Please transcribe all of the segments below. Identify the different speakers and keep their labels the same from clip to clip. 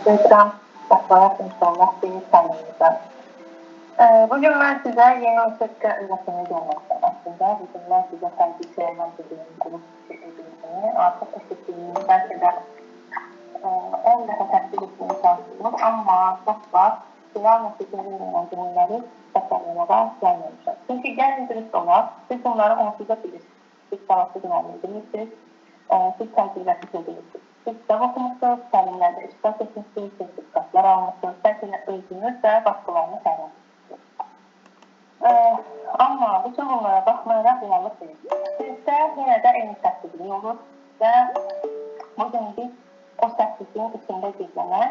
Speaker 1: Təşəkkür edirəm. Baxmayaraq inşallah bir təminimizə. Bugün mən sizə yeni metodika öyrətməni görməkdən əslində, bugün mən sizə fərqli olmaz dediyim qrup edilmini artıq eşitdiyiniz, bəlkə də 10 dəfə tətbiq etməyə çalışdınız, amma çox vaxt real nəticə verməyən cümlələri təkrarlamağa gəlməmişəm. Çünki gəlin dürüst olaq, siz bunları onsuz da bilirsiniz. Siz savadlı müəllim bilirsiniz, siz təcrübəsi bilirsiniz. Siz kitab oxumuşsunuz, təlimlərdə iştirak etmişsiniz, sertifikatlar almışsınız, bəlkə də özünüz də başqalarını təlim etmişsiniz. Amma bütün bunlara baxmayaraq reallıq deyil. Sinifdə yenə də eyni səssizlik olur və bugün biz o səssizliyin içində gizlənən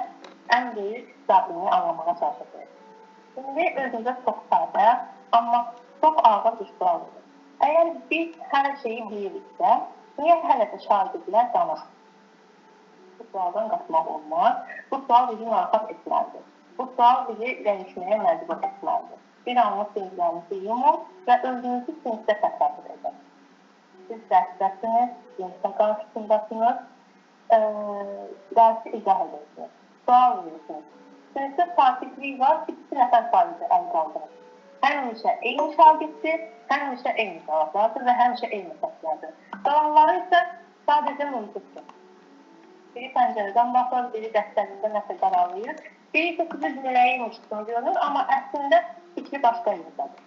Speaker 1: ən böyük problemi anlamağa çalışacağıq. İndi özünüzə çox sadə, amma çox ağır bir sual verir. Əgər biz hər şeyi biliriksə, niyə hələ də şagirdlər danışır? Bu sualdan qaçmaq olmaz. Bu sual bizi narahat etməlidir. Bu sual bizi dəyişməyə məcbur etməlidir. Bir anlıq gözlərinizi yumun və özünüzü sinifdə təsəvvür edin. Siz dərsdəsiniz, sinifdə qarşısındasınız, dərsi izah edirsiniz, sual verirsiniz. Sinifdə sakitlik var ki, 2 nəfər sadəcə əl qaldırır. Həmişə eyni şagirddir, həmişə eyni cavablardır və həmişə eyni səslərdir. Qalanları isə sadəcə mümkündür. Biri pəncərədən baxır, biri dəftərində nəsə qaralayır, biri isə sizi dinləyirmiş kimi görünür, amma əslində fikri başqa yerdədir.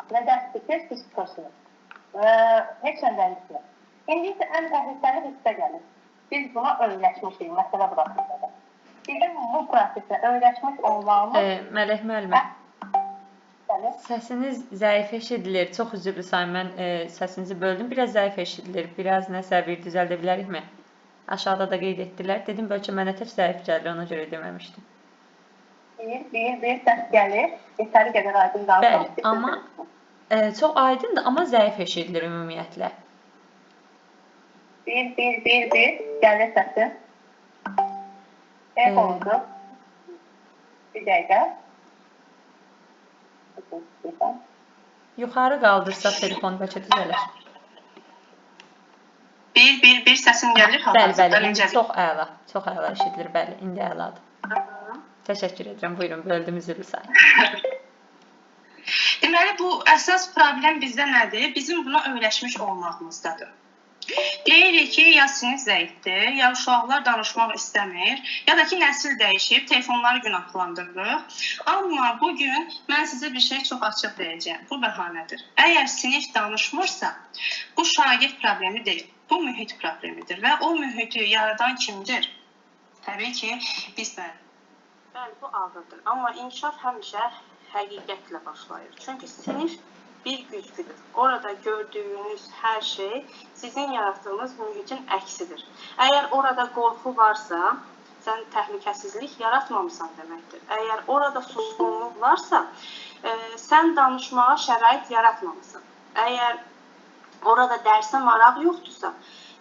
Speaker 1: Və dərs bitir, siz çıxırsınız və heç nə dəyişmir. İndi isə ən təhlükəli hissə gəlir. Biz buna öyrəşmişik, məsələ burasındadır. Bizim bu prosesə öyrəşmiş olmağımız...
Speaker 2: Mələk müəllimə, səsiniz zəif eşidilir. Çox üzrlü sayım, mən səsinizi böldüm. Biraz zəif eşidilir, biraz nəsə bir düzəldə bilərikmi? Aşağıda da qeyd etdilər. Dedim, bəlkə mənə tək zəif gəlir, ona görə deməmişdim.
Speaker 1: Bir səs gəlir. Yetəri qədər aydın danışmaq.
Speaker 2: Bəli, amma çox aydındır, amma zəif eşidilir ümumiyyətlə.
Speaker 1: 1, 1, 1, 1 gəlir səsi. Ev oldu. Bir dəqiqə.
Speaker 2: Yuxarı qaldırsaq telefon bəlkə düzələr.
Speaker 3: 1, 1, 1 səsim gəlir.
Speaker 2: Bəli, bəli, indi çox əla, çox əla eşidilir, bəli, indi əladır. Təşəkkür edirəm, buyurun, böldüm, üzrlü sayın.
Speaker 3: Deməli, bu əsas problem bizdə nədir? Bizim buna öyrəşmiş olmağımızdadır. Deyirik ki, ya sinif zəifdir, ya uşaqlar danışmaq istəmir, ya da ki, nəsil dəyişib, telefonları günahlandırırıq. Amma bugün mən sizə bir şey çox açıq deyəcəyəm. Bu bəhanədir. Əgər sinif danışmırsa, bu şagird problemi deyil, bu mühit problemidir və o mühiti yaradan kimdir? Təbii ki, biz bəli. Bəli, bu ağırdır. Amma inkişaf həmişə həqiqətlə başlayır. Çünki sinif bir güzgüdür. Orada gördüyünüz hər şey sizin yaratdığınız mühitin əksidir. Əgər orada qorxu varsa, sən təhlükəsizlik yaratmamısan deməkdir. Əgər orada susqunluq varsa, sən danışmağa şərait yaratmamısan. Əgər orada dərsə maraq yoxdursa,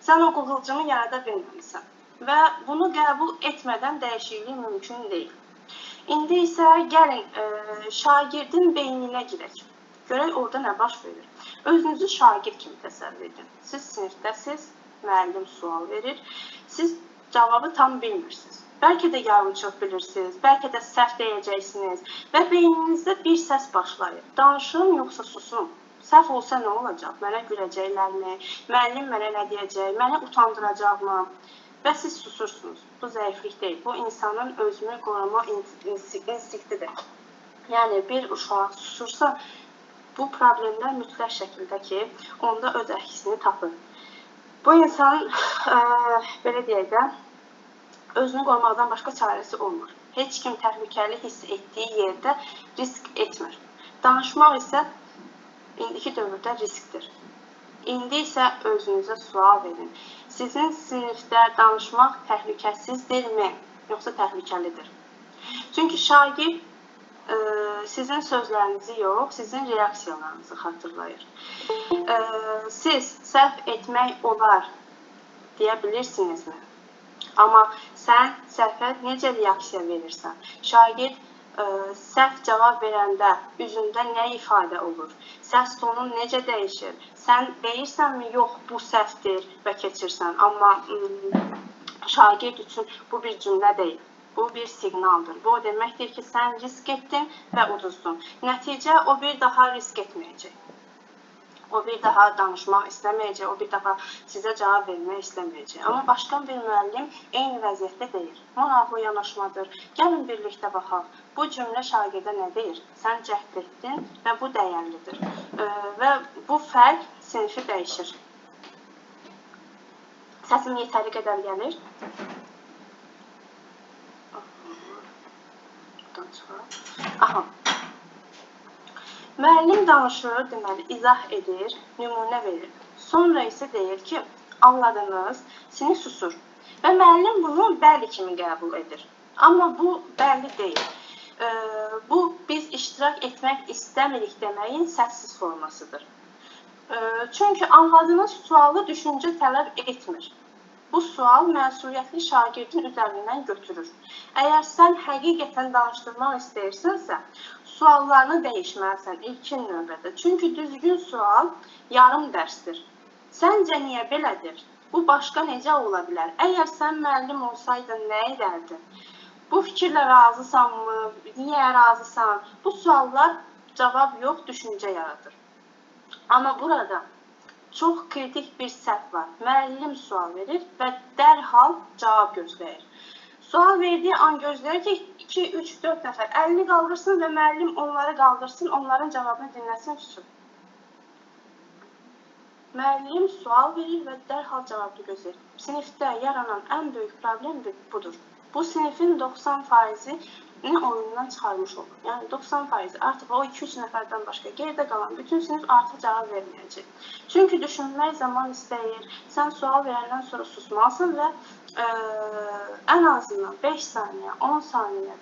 Speaker 3: sən o qığılcımı yarada bilməmisən. Və bunu qəbul etmədən dəyişiklik mümkün deyil. İndi isə gəlin şagirdin beyninə girək. Görək orada nə baş verir. Özünüzü şagird kimi təsəvvür edin. Siz sinifdəsiz, müəllim sual verir. Siz cavabı tam bilmirsiniz. Bəlkə də yarımçıq bilirsiniz, bəlkə də səhv deyəcəksiniz və beyninizdə bir səs başlayır. Danışım yoxsa susum? Səhv olsa nə olacaq? Mənə güləcəklərmi? Müəllim mənə nə deyəcək? Məni utandıracaqmı? Və siz susursunuz. Bu zəiflik deyil. Bu insanın özünü qoruma instinktidir. Yəni bir uşaq susursa, bu problemlər mütləq şəkildə ki, onda öz əksini tapır. Bu insanın, belə deyək də, özünü qorumaqdan başqa çarəsi olmur. Heç kim təhlükəli hiss etdiyi yerdə risk etmir. Danışmaq isə indiki dövrdə riskdir. İndi isə özünüzə sual verin. Sizin sinifdə danışmaq təhlükəsizdirmi, yoxsa təhlükəlidir? Çünki şagird sizin sözlərinizi yox, sizin reaksiyalarınızı xatırlayır. Siz səhv etmək olar deyə bilirsinizmi? Amma sən səhvə necə reaksiya verirsən? Şagird səhv cavab verəndə üzündə nə ifadə olur? Səs tonun necə dəyişir? Sən deyirsənmi, yox, bu səhvdir və keçirsən. Amma şagird üçün bu bir cümlə deyil. Bu bir siqnaldır. Bu o deməkdir ki, sən risk etdin və uduzdun. Nəticə, o bir daha risk etməyəcək. O bir daha danışmaq istəməyəcək, o bir daha sizə cavab vermək istəməyəcək. Amma başqa bir müəllim eyni vəziyyətdə deyir. Maraqlı yanaşmadır. Gəlin birlikdə baxaq. Bu cümlə şagirdə nə deyir? Sən cəhd etdin və bu dəyərlidir. Və bu fərq sinifi dəyişir. Səsim yetəri qədər gəlir. Buradan çıxaq. Aha. Müəllim danışır, deməli, izah edir, nümunə verir. Sonra isə deyir ki, anladınız, sinif susur. Və müəllim bunu bəli kimi qəbul edir. Amma bu bəli deyil. Bu, biz iştirak etmək istəmirik deməyin səssiz formasıdır. Çünki anladığınız sualı düşüncə tələb etmir. Bu sual məsuliyyətli şagirdin üzərindən götürür. Əgər sən həqiqətən danışdırmaq istəyirsənsə, suallarını dəyişməlisən ilkin növbədə. Çünki düzgün sual yarım dərsdir. Səncə niyə belədir? Bu başqa necə ola bilər? Əgər sən müəllim olsaydın, nə edərdin? Bu fikirlə razısanmı? Niyə razısan? Bu suallar cavab yox, düşüncə yaradır. Amma burada çox kritik bir səhv var. Müəllim sual verir və dərhal cavab gözləyir. Sual verdiyi an gözləyir ki, 2, 3, 4 nəfər əlini qaldırsın və müəllim onları qaldırsın, onların cavabını dinləsin, susun. Müəllim sual verir və dərhal cavabını gözləyir. Sinifdə yaranan ən böyük problem budur. Bu sinifin 90%-ni oyundan çıxarmış olur. Yəni 90% artıq o 2-3 nəfərdən başqa geridə qalan bütün sinif artıq cavab verməyəcək. Çünki düşünmək zaman istəyir. Sən sual verəndən sonra susmalısan və ən azından 5 saniyə, 10 saniyə,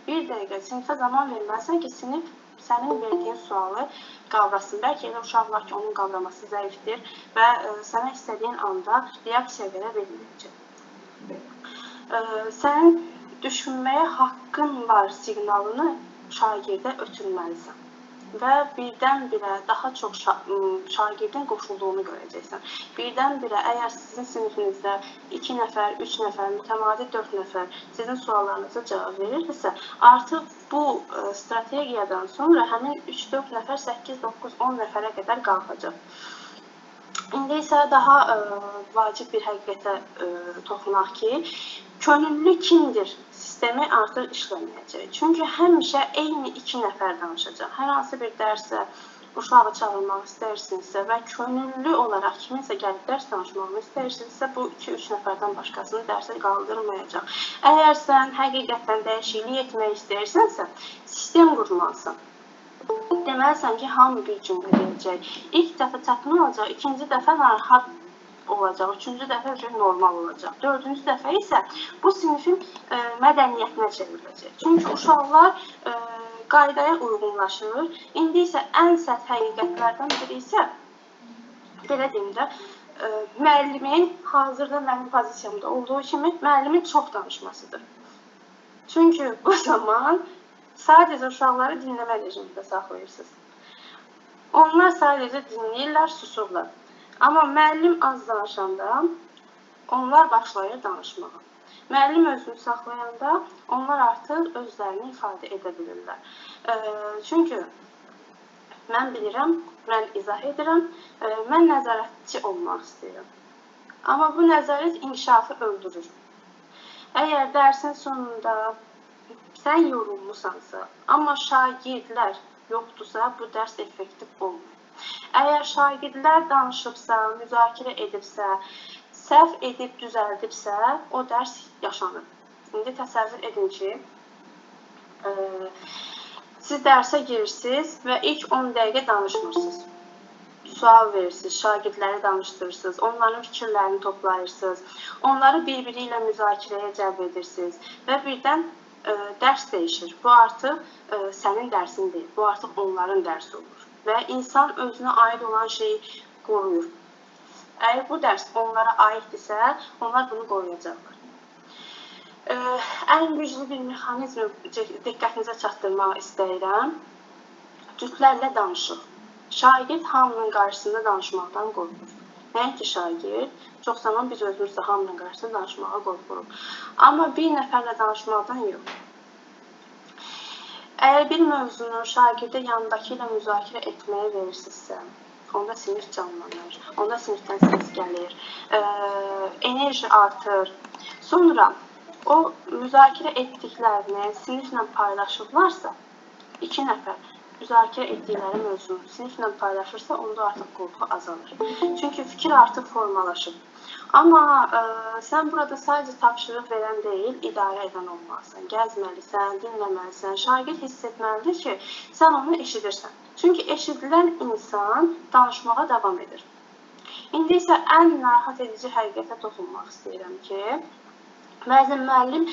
Speaker 3: 1 dəqiqə sinifə zaman verməlisən ki, sinif sənin verdiyin sualı qavrasın. Bəlkə elə uşaq var ki, onun qavraması zəifdir və sənə istədiyin anda reaksiya verə bilməyəcək. Sənin düşünməyə haqqın var siqnalını şagirdə ötürməlisən və birdən-birə daha çox şagirdin qoşulduğunu görəcəksən. Birdən-birə əgər sizin sinifinizdə 2 nəfər, 3 nəfər, mütəmadi 4 nəfər sizin suallarınıza cavab verirdisə, artıq bu strategiyadan sonra həmin 3-4 nəfər 8, 9, 10 nəfərə qədər qalxacaq. İndi isə daha vacib bir həqiqətə toxunaq ki, könüllü kimdir sistemi artıq işləməyəcək. Çünki həmişə eyni 2 nəfər danışacaq. Hər hansı bir dərsə uşağı çağırmaq istəyirsinizsə və könüllü olaraq kiminsə gəlib dərs danışmağını istəyirsinizsə, bu 2-3 nəfərdən başqasını dərsə qaldırmayacaq. Əgər sən həqiqətən dəyişiklik etmək istəyirsənsə, sistem qurmalısan. Deməlisən ki, hamı bir cümlə deyəcək. İlk dəfə çətin olacaq, ikinci dəfə narahat olacaq, üçüncü dəfə normal olacaq. Dördüncü dəfə isə bu sinifin mədəniyyətinə çevriləcək. Çünki uşaqlar qaydaya uyğunlaşır. İndi isə ən sərt həqiqətlərdən biri isə, belə deyim də, müəllimin hazırda mənim pozisiyamda olduğu kimi müəllimin çox danışmasıdır. Çünki bu zaman sadəcə uşaqları dinləmə rejimində saxlayırsınız. Onlar sadəcə dinləyirlər, susurlar. Amma müəllim az danışanda onlar başlayır danışmağa. Müəllim özünü saxlayanda onlar artıq özlərini ifadə edə bilirlər. Çünki mən bilirəm, mən izah edirəm, mən nəzarətçi olmaq istəyirəm. Amma bu nəzarət inkişafı öldürür. Əgər dərsin sonunda sən yorulmusansa, amma şagirdlər yoxdursa, bu dərs effektiv olmur. Əgər şagirdlər danışıbsa, müzakirə edibsə, səhv edib düzəldibsə, o dərs yaşanır. İndi təsəvvür edin ki, siz dərsə girirsiniz və ilk 10 dəqiqə danışmırsınız. Sual verirsiniz, şagirdləri danışdırırsınız, onların fikirlərini toplayırsınız, onları bir-biri ilə müzakirəyə cəlb edirsiniz və birdən dərs dəyişir. Bu artıq sənin dərsin deyil, bu artıq onların dərsi olur. Və insan özünə aid olan şeyi qoruyur. Əgər bu dərs onlara aiddirsə, onlar bunu qoruyacaqlar. Ən güclü bir mexanizmi diqqətinizə çatdırmaq istəyirəm. Cütlərlə danışıq. Şagird hamının qarşısında danışmaqdan qorxur. Nəinki şagird, çox zaman biz özümüz də hamının qarşısında danışmağa qorxuruq. Amma bir nəfərlə danışmaqdan yox. Əgər bir mövzunu şagirdə yanındakı ilə müzakirə etməyə verirsinizsə, onda sinif canlanır, onda sinifdən səs gəlir, enerji artır. Sonra o müzakirə etdiklərini siniflə paylaşırlarsa, 2 nəfər müzakirə etdikləri mövzunu siniflə paylaşırsa, onda artıq qorxu azalır. Çünki fikir artıq formalaşıb. Amma sən burada sadəcə tapşırıq verən deyil, idarə edən olmalısan. Gəzməlisən, dinləməlisən. Şagird hiss etməlidir ki, sən onu eşidirsən. Çünki eşidilən insan danışmağa davam edir. İndi isə ən narahat edici həqiqətə toxunmaq istəyirəm ki, bəzən müəllim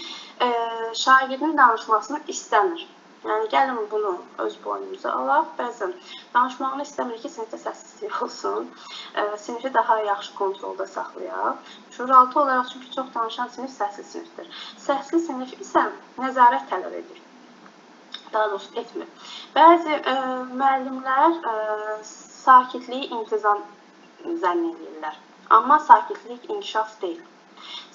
Speaker 3: şagirdin danışmasını istəmir. Yəni, gəlin bunu öz boynumuza alaq. Bəzən danışmağını istəmir ki, sinifdə səssizlik olsun, sinifi daha yaxşı kontrolda saxlayaq. Şuuraltı olaraq, çünki çox danışan sinif səssiz sinifdir. Səssiz sinif isə nəzarət tələb edir. Daha doğrusu etmir. Bəzi müəllimlər sakitliyi intizam zənn edirlər. Amma sakitlik inkişaf deyil.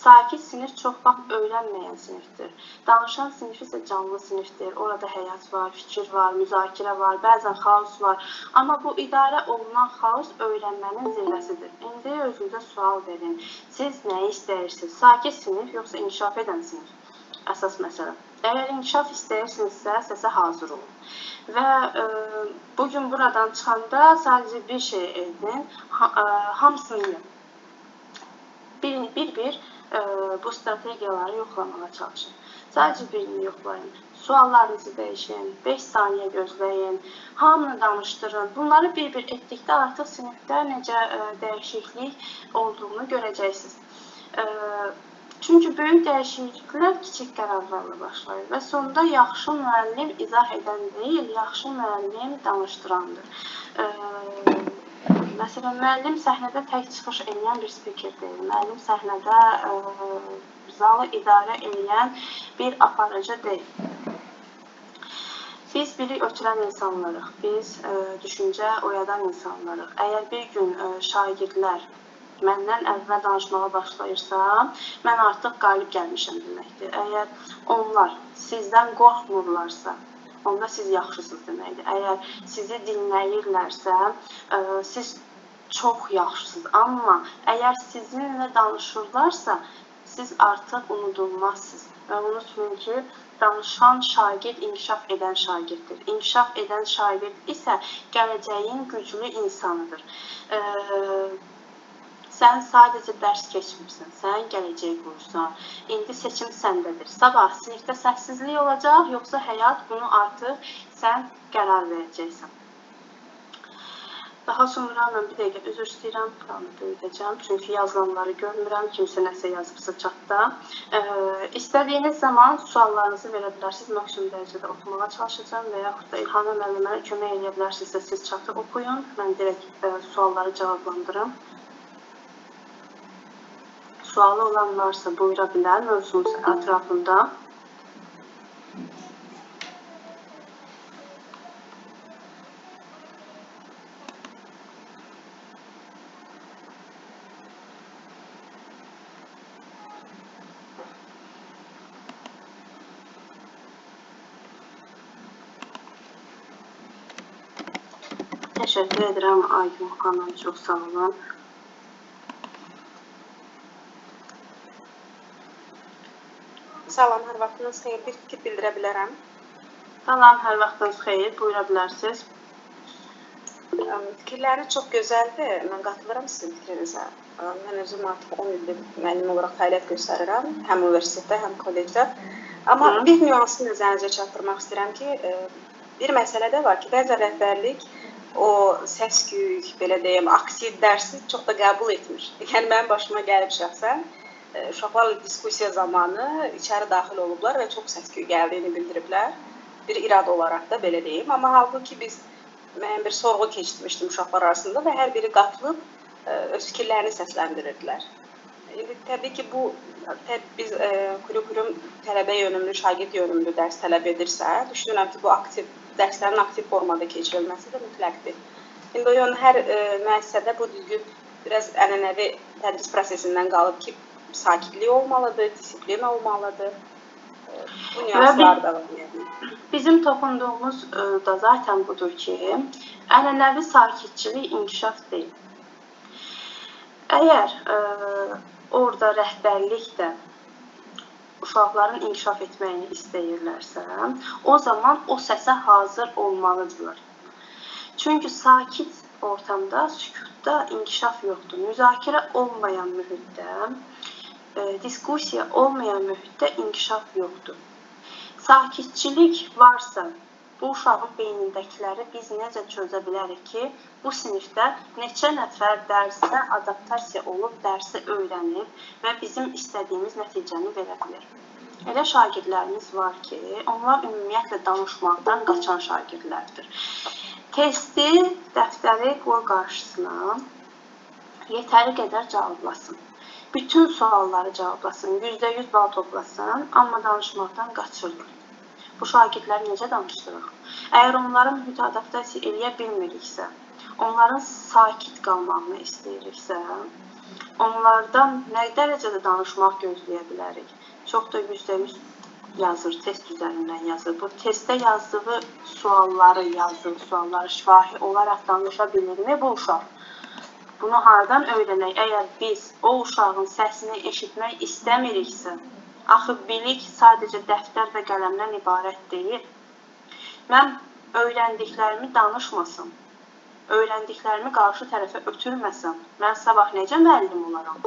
Speaker 3: Sakit sinif çox vaxt öyrənməyən sinifdir. Danışan sinif isə canlı sinifdir. Orada həyat var, fikir var, müzakirə var, bəzən xaos var. Amma bu idarə olunan xaos öyrənmənin zirvəsidir. İndi özünüzə sual verin. Siz nəyi istəyirsiniz? Sakit sinif yoxsa inkişaf edən sinif? Əsas məsələ. Əgər inkişaf istəyirsinizsə, səsə hazır olun. Və bugün buradan çıxanda sadəcə bir şey edin, hamısını bir-bir bu strategiyaları yoxlamağa çalışın. Sadəcə birini yoxlayın. Suallarınızı dəyişin, 5 saniyə gözləyin, hamını danışdırın. Bunları bir-bir etdikdə artıq sinifdə necə dəyişiklik olduğunu görəcəksiniz. Çünki böyük dəyişikliklər kiçik qərarlarla başlayır və sonda yaxşı müəllim izah edən deyil, yaxşı müəllim danışdırandır. Məsələn, müəllim səhnədə tək çıxış eləyən bir spiker deyil. Müəllim səhnədə zalı idarə eləyən bir aparıcı deyil. Biz bilik ötürən insanlarıq, biz düşüncə oyadan insanlarıq. Əgər bir gün şagirdlər məndən əvvəl danışmağa başlayırsa, mən artıq qalib gəlmişəm deməkdir. Əgər onlar sizdən qorxmurlarsa, onda siz yaxşısınız deməkdir. Əgər sizi dinləyirlərsə, siz çox yaxşısınız. Amma əgər sizinlə danışırlarsa, siz artıq unudulmazsınız. Və unutmayın ki, danışan şagird inkişaf edən şagirddir. İnkişaf edən şagird isə gələcəyin güclü insanıdır. Sən sadəcə dərs keçmirsən, sən gələcək qurursan. İndi seçim səndədir. Sabah sinifdə səssizlik olacaq, yoxsa həyat, bunu artıq sən qərar verəcəksən. Daha sonra mən bir dəqiqə üzr istəyirəm, planı böyüdəcəm. Çünki yazılanları görmürəm, kimsə nəsə yazıbsa chatda. İstədiyiniz zaman suallarınızı verə bilərsiniz. Maksimum dərəcədə oxumağa çalışacağam və yaxud da İlhamə müəllimə kömək eləyə bilərsinizsə siz chatı oxuyun. Mən direkt sualları cavablandırım. Sualı olan varsa buyura bilər mövzumuz ətrafında. Təşəkkür edirəm Aygün xanım, çox sağ olun.
Speaker 4: Salam, hər vaxtınız xeyir. Bir fikir bildirə bilərəm.
Speaker 3: Salam, hər vaxtınız xeyir. Buyura bilərsiniz.
Speaker 4: Fikirləriniz çox gözəldir. Mən qatılıram sizin fikrinizə. Mən özüm artıq 10 ildir müəllim olaraq fəaliyyət göstərirəm. Həm universitetdə, həm kollecdə. Amma bir nüansı nəzərinizə çatdırmaq istəyirəm ki, bir məsələ də var ki, bəzən rəhbərlik o səs-küy, belə deyim, aktiv dərsi çox da qəbul etmir. Yəni, mənim başıma gəlib şəxsən, uşaqlarla diskussiya zamanı içəri daxil olublar və çox səs-küy gəldiyini bildiriblər. Bir irad olaraq da belə deyim. Amma halbuki biz müəyyən bir sorğu keçirmişdim uşaqlar arasında və hər biri qatılıb öz fikirlərini səsləndirirdilər. İndi təbii ki, bu biz kurikulum tələbə yönümlü, şagird yönümlü dərs tələb edirsə, düşünürəm ki, bu aktiv dərslərin aktiv formada keçirilməsi də mütləqdir. İndi o yönü hər müəssisədə bu düzgün Biraz ənənəvi tədris prosesindən qalıb ki, sakitlik olmalıdır, disiplin olmalıdır. Bu nüanslar da var yəni.
Speaker 5: Bizim toxunduğumuz da zaten budur ki, ənənəvi sakitçilik inkişaf deyil. Əgər orada rəhbərlik də uşaqların inkişaf etməyini istəyirlərsə, o zaman o səsə hazır olmalıdırlar. Çünki sakit ortamda, sükutda inkişaf yoxdur. Müzakirə olmayan mühitdə, diskussiya olmayan mühitdə inkişaf yoxdur. Sakitçilik varsa, bu uşağın beynindəkiləri biz necə çözə bilərik ki, bu sinifdə neçə nəfər dərsə adaptasiya olub, dərsi öyrənib və bizim istədiyimiz nəticəni verə bilər. Elə şagirdlərimiz var ki, onlar ümumiyyətlə danışmaqdan qaçan şagirdlərdir. Testi, dəftəri qoy qarşısına, yetəri qədər cavablasın. Bütün sualları cavablasın, %100 bal toplasın, amma danışmaqdan qaçırlar. Bu şagirdləri necə danışdıraq? Əgər onların mühitə adaptasiya eləyə bilmiriksə, onların sakit qalmağını istəyiriksə, onlardan nə dərəcədə danışmaq gözləyə bilərik? Çox da %100 yazır, test üzərindən yazır. Bu testdə yazdığı sualları, şifahi olaraq danışa bilirmi bu uşaq? Bunu hardan öyrənək? Əgər biz o uşağın səsini eşitmək istəmiriksə, axı bilik sadəcə dəftər və qələmdən ibarət deyil. Mən öyrəndiklərimi danışmasam, öyrəndiklərimi qarşı tərəfə ötürməsəm, mən sabah necə müəllim olaram?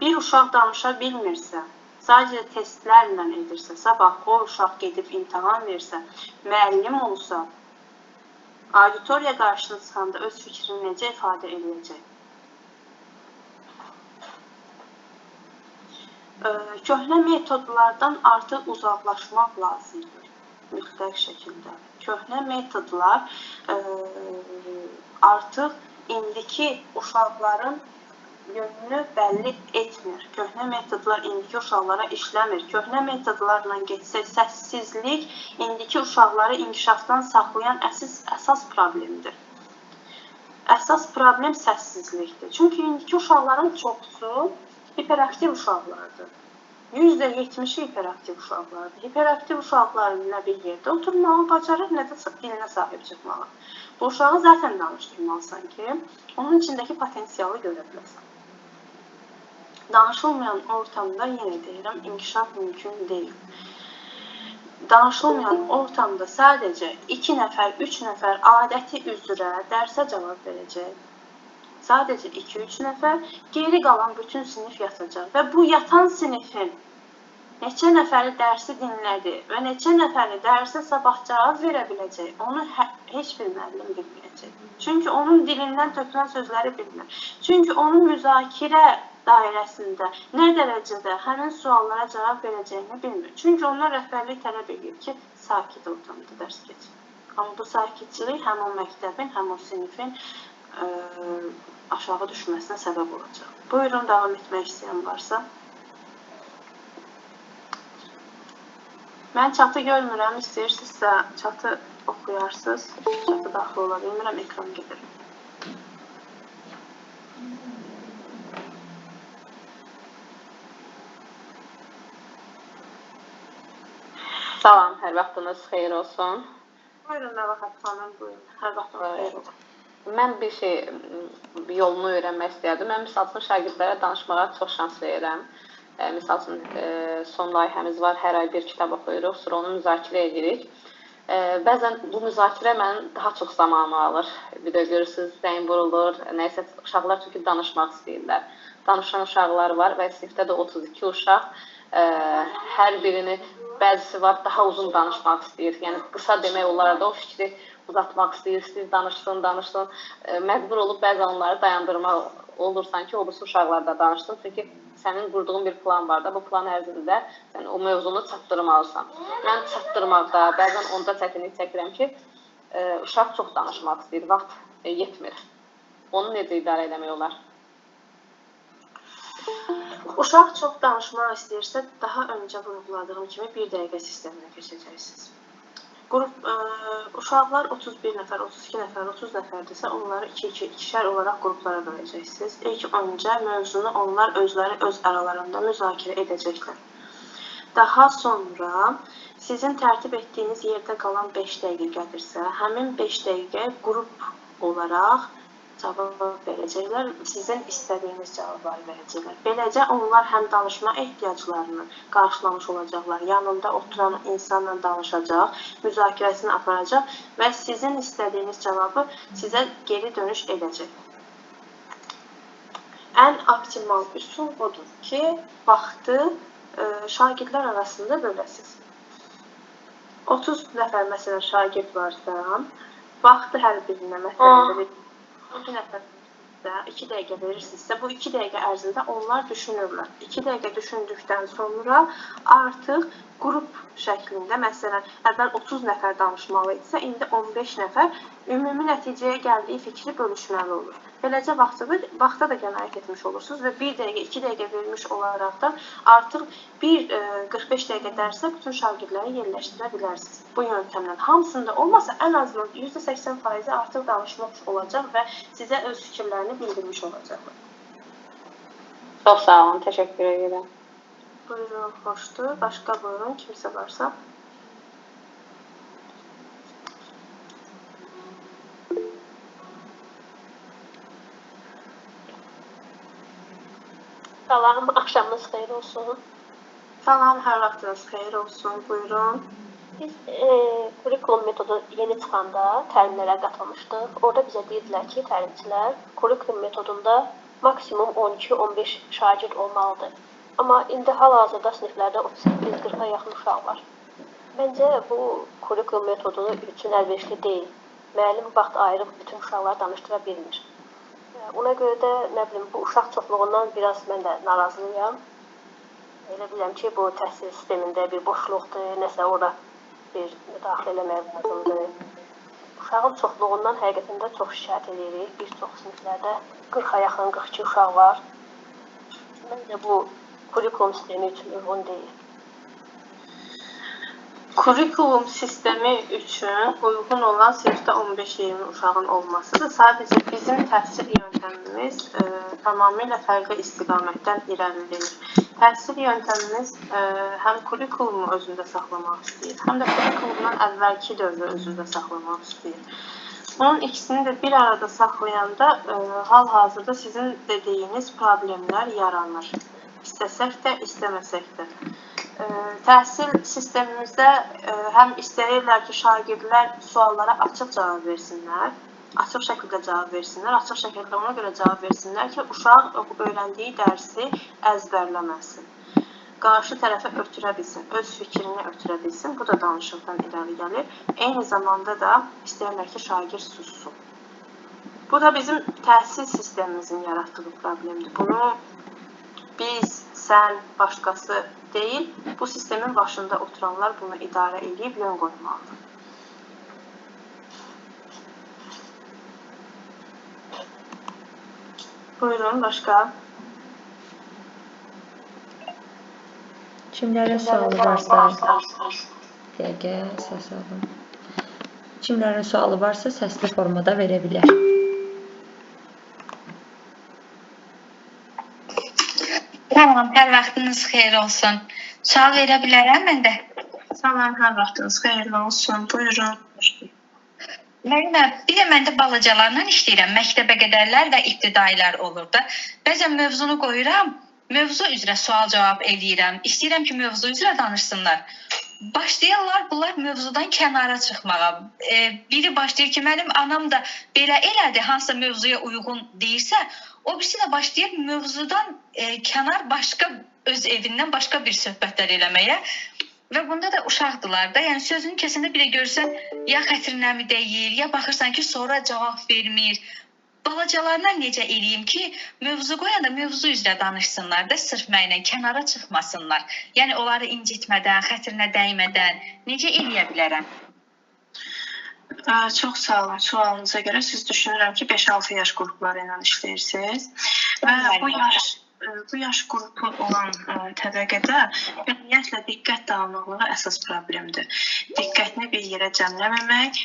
Speaker 5: Bir uşaq danışa bilmirsə, sadəcə testlərlə edirsə, sabah o uşaq gedib imtahan versə, müəllim olsa, auditoriya qarşısına çıxanda öz fikrini necə ifadə edəcək? Köhnə metodlardan artıq uzaqlaşmaq lazımdır, mütləq şəkildə. Köhnə metodlar artıq indiki uşaqların yönünü bəlli etmir. Köhnə metodlar indiki uşaqlara işləmir. Köhnə metodlarla getsək, səssizlik indiki uşaqları inkişafdan saxlayan əsas problemdir. Əsas problem səssizlikdir. Çünki indiki uşaqların çoxusu hiperaktiv uşaqlardır. %70-i hiperaktiv uşaqlardır. Hiperaktiv uşaqlar nə bir yerdə oturmağı bacarır, nə də dilinə sahib çıxmağı. Bu uşağı zaten danışdırmalısan ki, onun içindəki potensialı görə biləsən. Danışılmayan ortamda, yenə deyirəm, inkişaf mümkün deyil. Danışılmayan ortamda sadəcə 2 nəfər, 3 nəfər adəti üzrə dərsə cavab verəcək. Sadəcə 2-3 nəfər, geri qalan bütün sinif yatacaq və bu yatan sinifin neçə nəfəri dərsi dinlədi və neçə nəfəri dərsə sabah cavab verə biləcək, onu heç bir müəllim bilməyəcək. Çünki onun dilindən tökülən sözləri bilmir. Çünki onun müzakirə dairəsində nə dərəcədə həmin suallara cavab verəcəyini bilmir. Çünki ondan rəhbərlik tələb edir ki, sakit ortamda dərs keçir. Amma bu sakitçilik həm o məktəbin, həm o sinifin aşağı düşməsinə səbəb olacaq. Buyurun, davam etmək istəyən varsa. Mən çatı görmürəm, istəyirsinizsə çatı oxuyarsınız. Çatı daxil ola bilmirəm, ekran gedir.
Speaker 6: Salam, hər vaxtınız xeyir olsun.
Speaker 5: Buyurun, Nəvahat xanım, buyurun. Hər vaxtınız xeyir olsun.
Speaker 6: Mən bir şey yolunu öyrənmək istəyərdim. Mən misal üçün şagirdlərə danışmağa çox şans verirəm. Misal üçün son layihəmiz var, hər ay bir kitab oxuyuruq, sonra onu müzakirə edirik. Bəzən bu müzakirə mənim daha çox zamanımı alır. Bir də görürsünüz, zəng vurulur, nəysə uşaqlar çünki danışmaq istəyirlər. Danışan uşaqlar var və sinifdə də 32 uşaq. Hər birini bəzisi var, daha uzun danışmaq istəyir. Yəni qısa demək olar da o fikri uzatmaq istəyir, istəyir, danışsın, danışsın. Məcbur olub bəzən onları dayandırmaq olursan ki, o birisi uşaqlar da danışsın. Çünki sənin qurduğun bir plan var da, bu plan ərzində sən o mövzunu çatdırmalısan. Mən çatdırmaqda, bəzən onda çətinlik çəkirəm ki, uşaq çox danışmaq istəyir, vaxt yetmir. Onu necə idarə eləmək olar?
Speaker 5: Uşaq çox danışmaq istəyirsə, daha öncə vurğuladığım kimi bir dəqiqə sisteminə keçəcəksiniz. Qrup uşaqlar 31 nəfər, 32 nəfər, 30 nəfərdirsə, onları 2-2, ikişər olaraq qruplara böləcəksiniz. İlk öncə mövzunu onlar özləri öz aralarında müzakirə edəcəklər. Daha sonra sizin tərtib etdiyiniz yerdə qalan 5 dəqiqədirsə, həmin 5 dəqiqə qrup olaraq cavab verəcəklər, sizin istədiyiniz cavabları verəcəklər. Beləcə onlar həm danışma ehtiyaclarını qarşılamış olacaqlar, yanında oturan insanla danışacaq, müzakirəsini aparacaq və sizin istədiyiniz cavabı sizə geri dönüş edəcək. Ən optimal üsul budur ki, vaxtı şagirdlər arasında böləsiniz. 30 nəfər məsələn şagird varsa, vaxtı hər birinə məsələn 2 nəfər 2 dəqiqə verirsinizsə, bu 2 dəqiqə ərzində onlar düşünürlər. 2 dəqiqə düşündükdən sonra artıq qrup şəklində, məsələn, əvvəl 30 nəfər danışmalı idisə, indi 15 nəfər ümumi nəticəyə gəldiyi fikri bölüşməli olur. Beləcə vaxta da qənaət etmiş olursunuz və 1 dəqiqə, 2 dəqiqə vermiş olaraq da artıq bir 45 dəqiqə dərsə bütün şagirdləri yerləşdirə bilərsiniz. Bu yöntəmlə hamısında olmasa ən azından %80% artıq danışmış olacaq və sizə öz fikirlərini bildirmiş olacaqlar.
Speaker 6: Çox sağ olun, təşəkkür edirəm.
Speaker 5: Buyurun, xoşdur. Başqa buyurun, kimsə varsa.
Speaker 7: Salam, axşamınız xeyir olsun.
Speaker 5: Salam, hər vaxtınız xeyir olsun. Buyurun.
Speaker 7: Biz kurikulum metodu yeni çıxanda təlimlərə qatılmışdıq. Orada bizə deyirdilər ki, təlimçilər kurikulum metodunda maksimum 12-15 şagird olmalıdır. Amma indi hal-hazırda siniflərdə 38-40-a yaxın uşaq var. Məncə bu kurikulum metodu üçün əlverişli deyil. Müəllim vaxt ayırıb bütün uşaqları danışdıra bilmir. Ona görə də, nə bilim, bu uşaq çoxluğundan biraz mən də narazıyam. Elə bilirəm ki, bu təhsil sistemində bir boşluqdur, nəsə ora bir müdaxilə eləmək lazımdır. Uşağın çoxluğundan həqiqətən də çox şikayət edirik. Bir çox siniflərdə 40-a yaxın, 42 uşaq var. Məncə bu kurikulum sistemi üçün uyğun deyil.
Speaker 5: Kurikulum sistemi üçün uyğun olan sinifdə 15-20 uşağın olmasıdır. Sadəcə bizim təhsil yöntəmimiz tamamilə fərqli istiqamətdən irəliləyir. Təhsil yöntəmimiz həm kurikulumu özündə saxlamaq istəyir, həm də kurikulumdan əvvəlki dövrü özündə saxlamaq istəyir. Bunun ikisini də bir arada saxlayanda hal-hazırda sizin dediyiniz problemlər yaranır. İstəsək də, istəməsək də. Təhsil sistemimizdə həm istəyirlər ki, şagirdlər suallara açıq cavab versinlər, açıq şəkildə cavab versinlər, açıq şəkildə ona görə cavab versinlər ki, uşaq öyrəndiyi dərsi əzbərləməsin, qarşı tərəfə ötürə bilsin, öz fikrini ötürə bilsin. Bu da danışıqdan irəli gəlir. Eyni zamanda da istəyirlər ki, şagird sussun. Bu da bizim təhsil sistemimizin yaratdığı problemdir. Bunu biz, sən, başqası deyil, bu sistemin başında oturanlar bunu idarə edib yön qoymalıdır. Buyurun, başqa?
Speaker 2: Kimlərin sualı varsa, dəqiqə, səs alım. Kimlərin sualı varsa səsli formada verə bilər.
Speaker 8: Salam, hər vaxtınız xeyir olsun. Sual verə bilərəm mən də.
Speaker 3: Salam, hər vaxtınız xeyirli olsun. Buyurun.
Speaker 8: Müəllimə, bir də mən də balacalarla işləyirəm. Məktəbə qədərlər və ibtidailər olur da. Bəzən mövzunu qoyuram, mövzu üzrə sual-cavab eləyirəm. İstəyirəm ki, mövzu üzrə danışsınlar. Başlayırlar bunlar mövzudan kənara çıxmağa. Biri başlayır ki, mənim anam da belə elədi, hansısa mövzuya uyğun deyirsə, o birisi də başlayır mövzudan kənar başqa öz evindən başqa bir söhbətlər eləməyə. Və bunda da uşaqdılar da, yəni sözünü kəsəndə bir də görürsən, ya xətrinəmi deyir, ya baxırsan ki, sonra cavab vermir. Balacalarla necə eləyim ki, mövzu qoyanda mövzu üzrə danışsınlar da, sırf mənlə kənara çıxmasınlar. Yəni onları incitmədən, xətrinə dəymədən necə eləyə bilərəm?
Speaker 3: Çox sağ olun sualınıza görə. Siz düşünürəm ki, 5-6 yaş qrupları ilə işləyirsiniz. Və bu yaş Bu yaş qrupu olan təbəqədə ümumiyyətlə diqqət dağınıqlığı əsas problemdir. Diqqətini bir yerə cəmləməmək,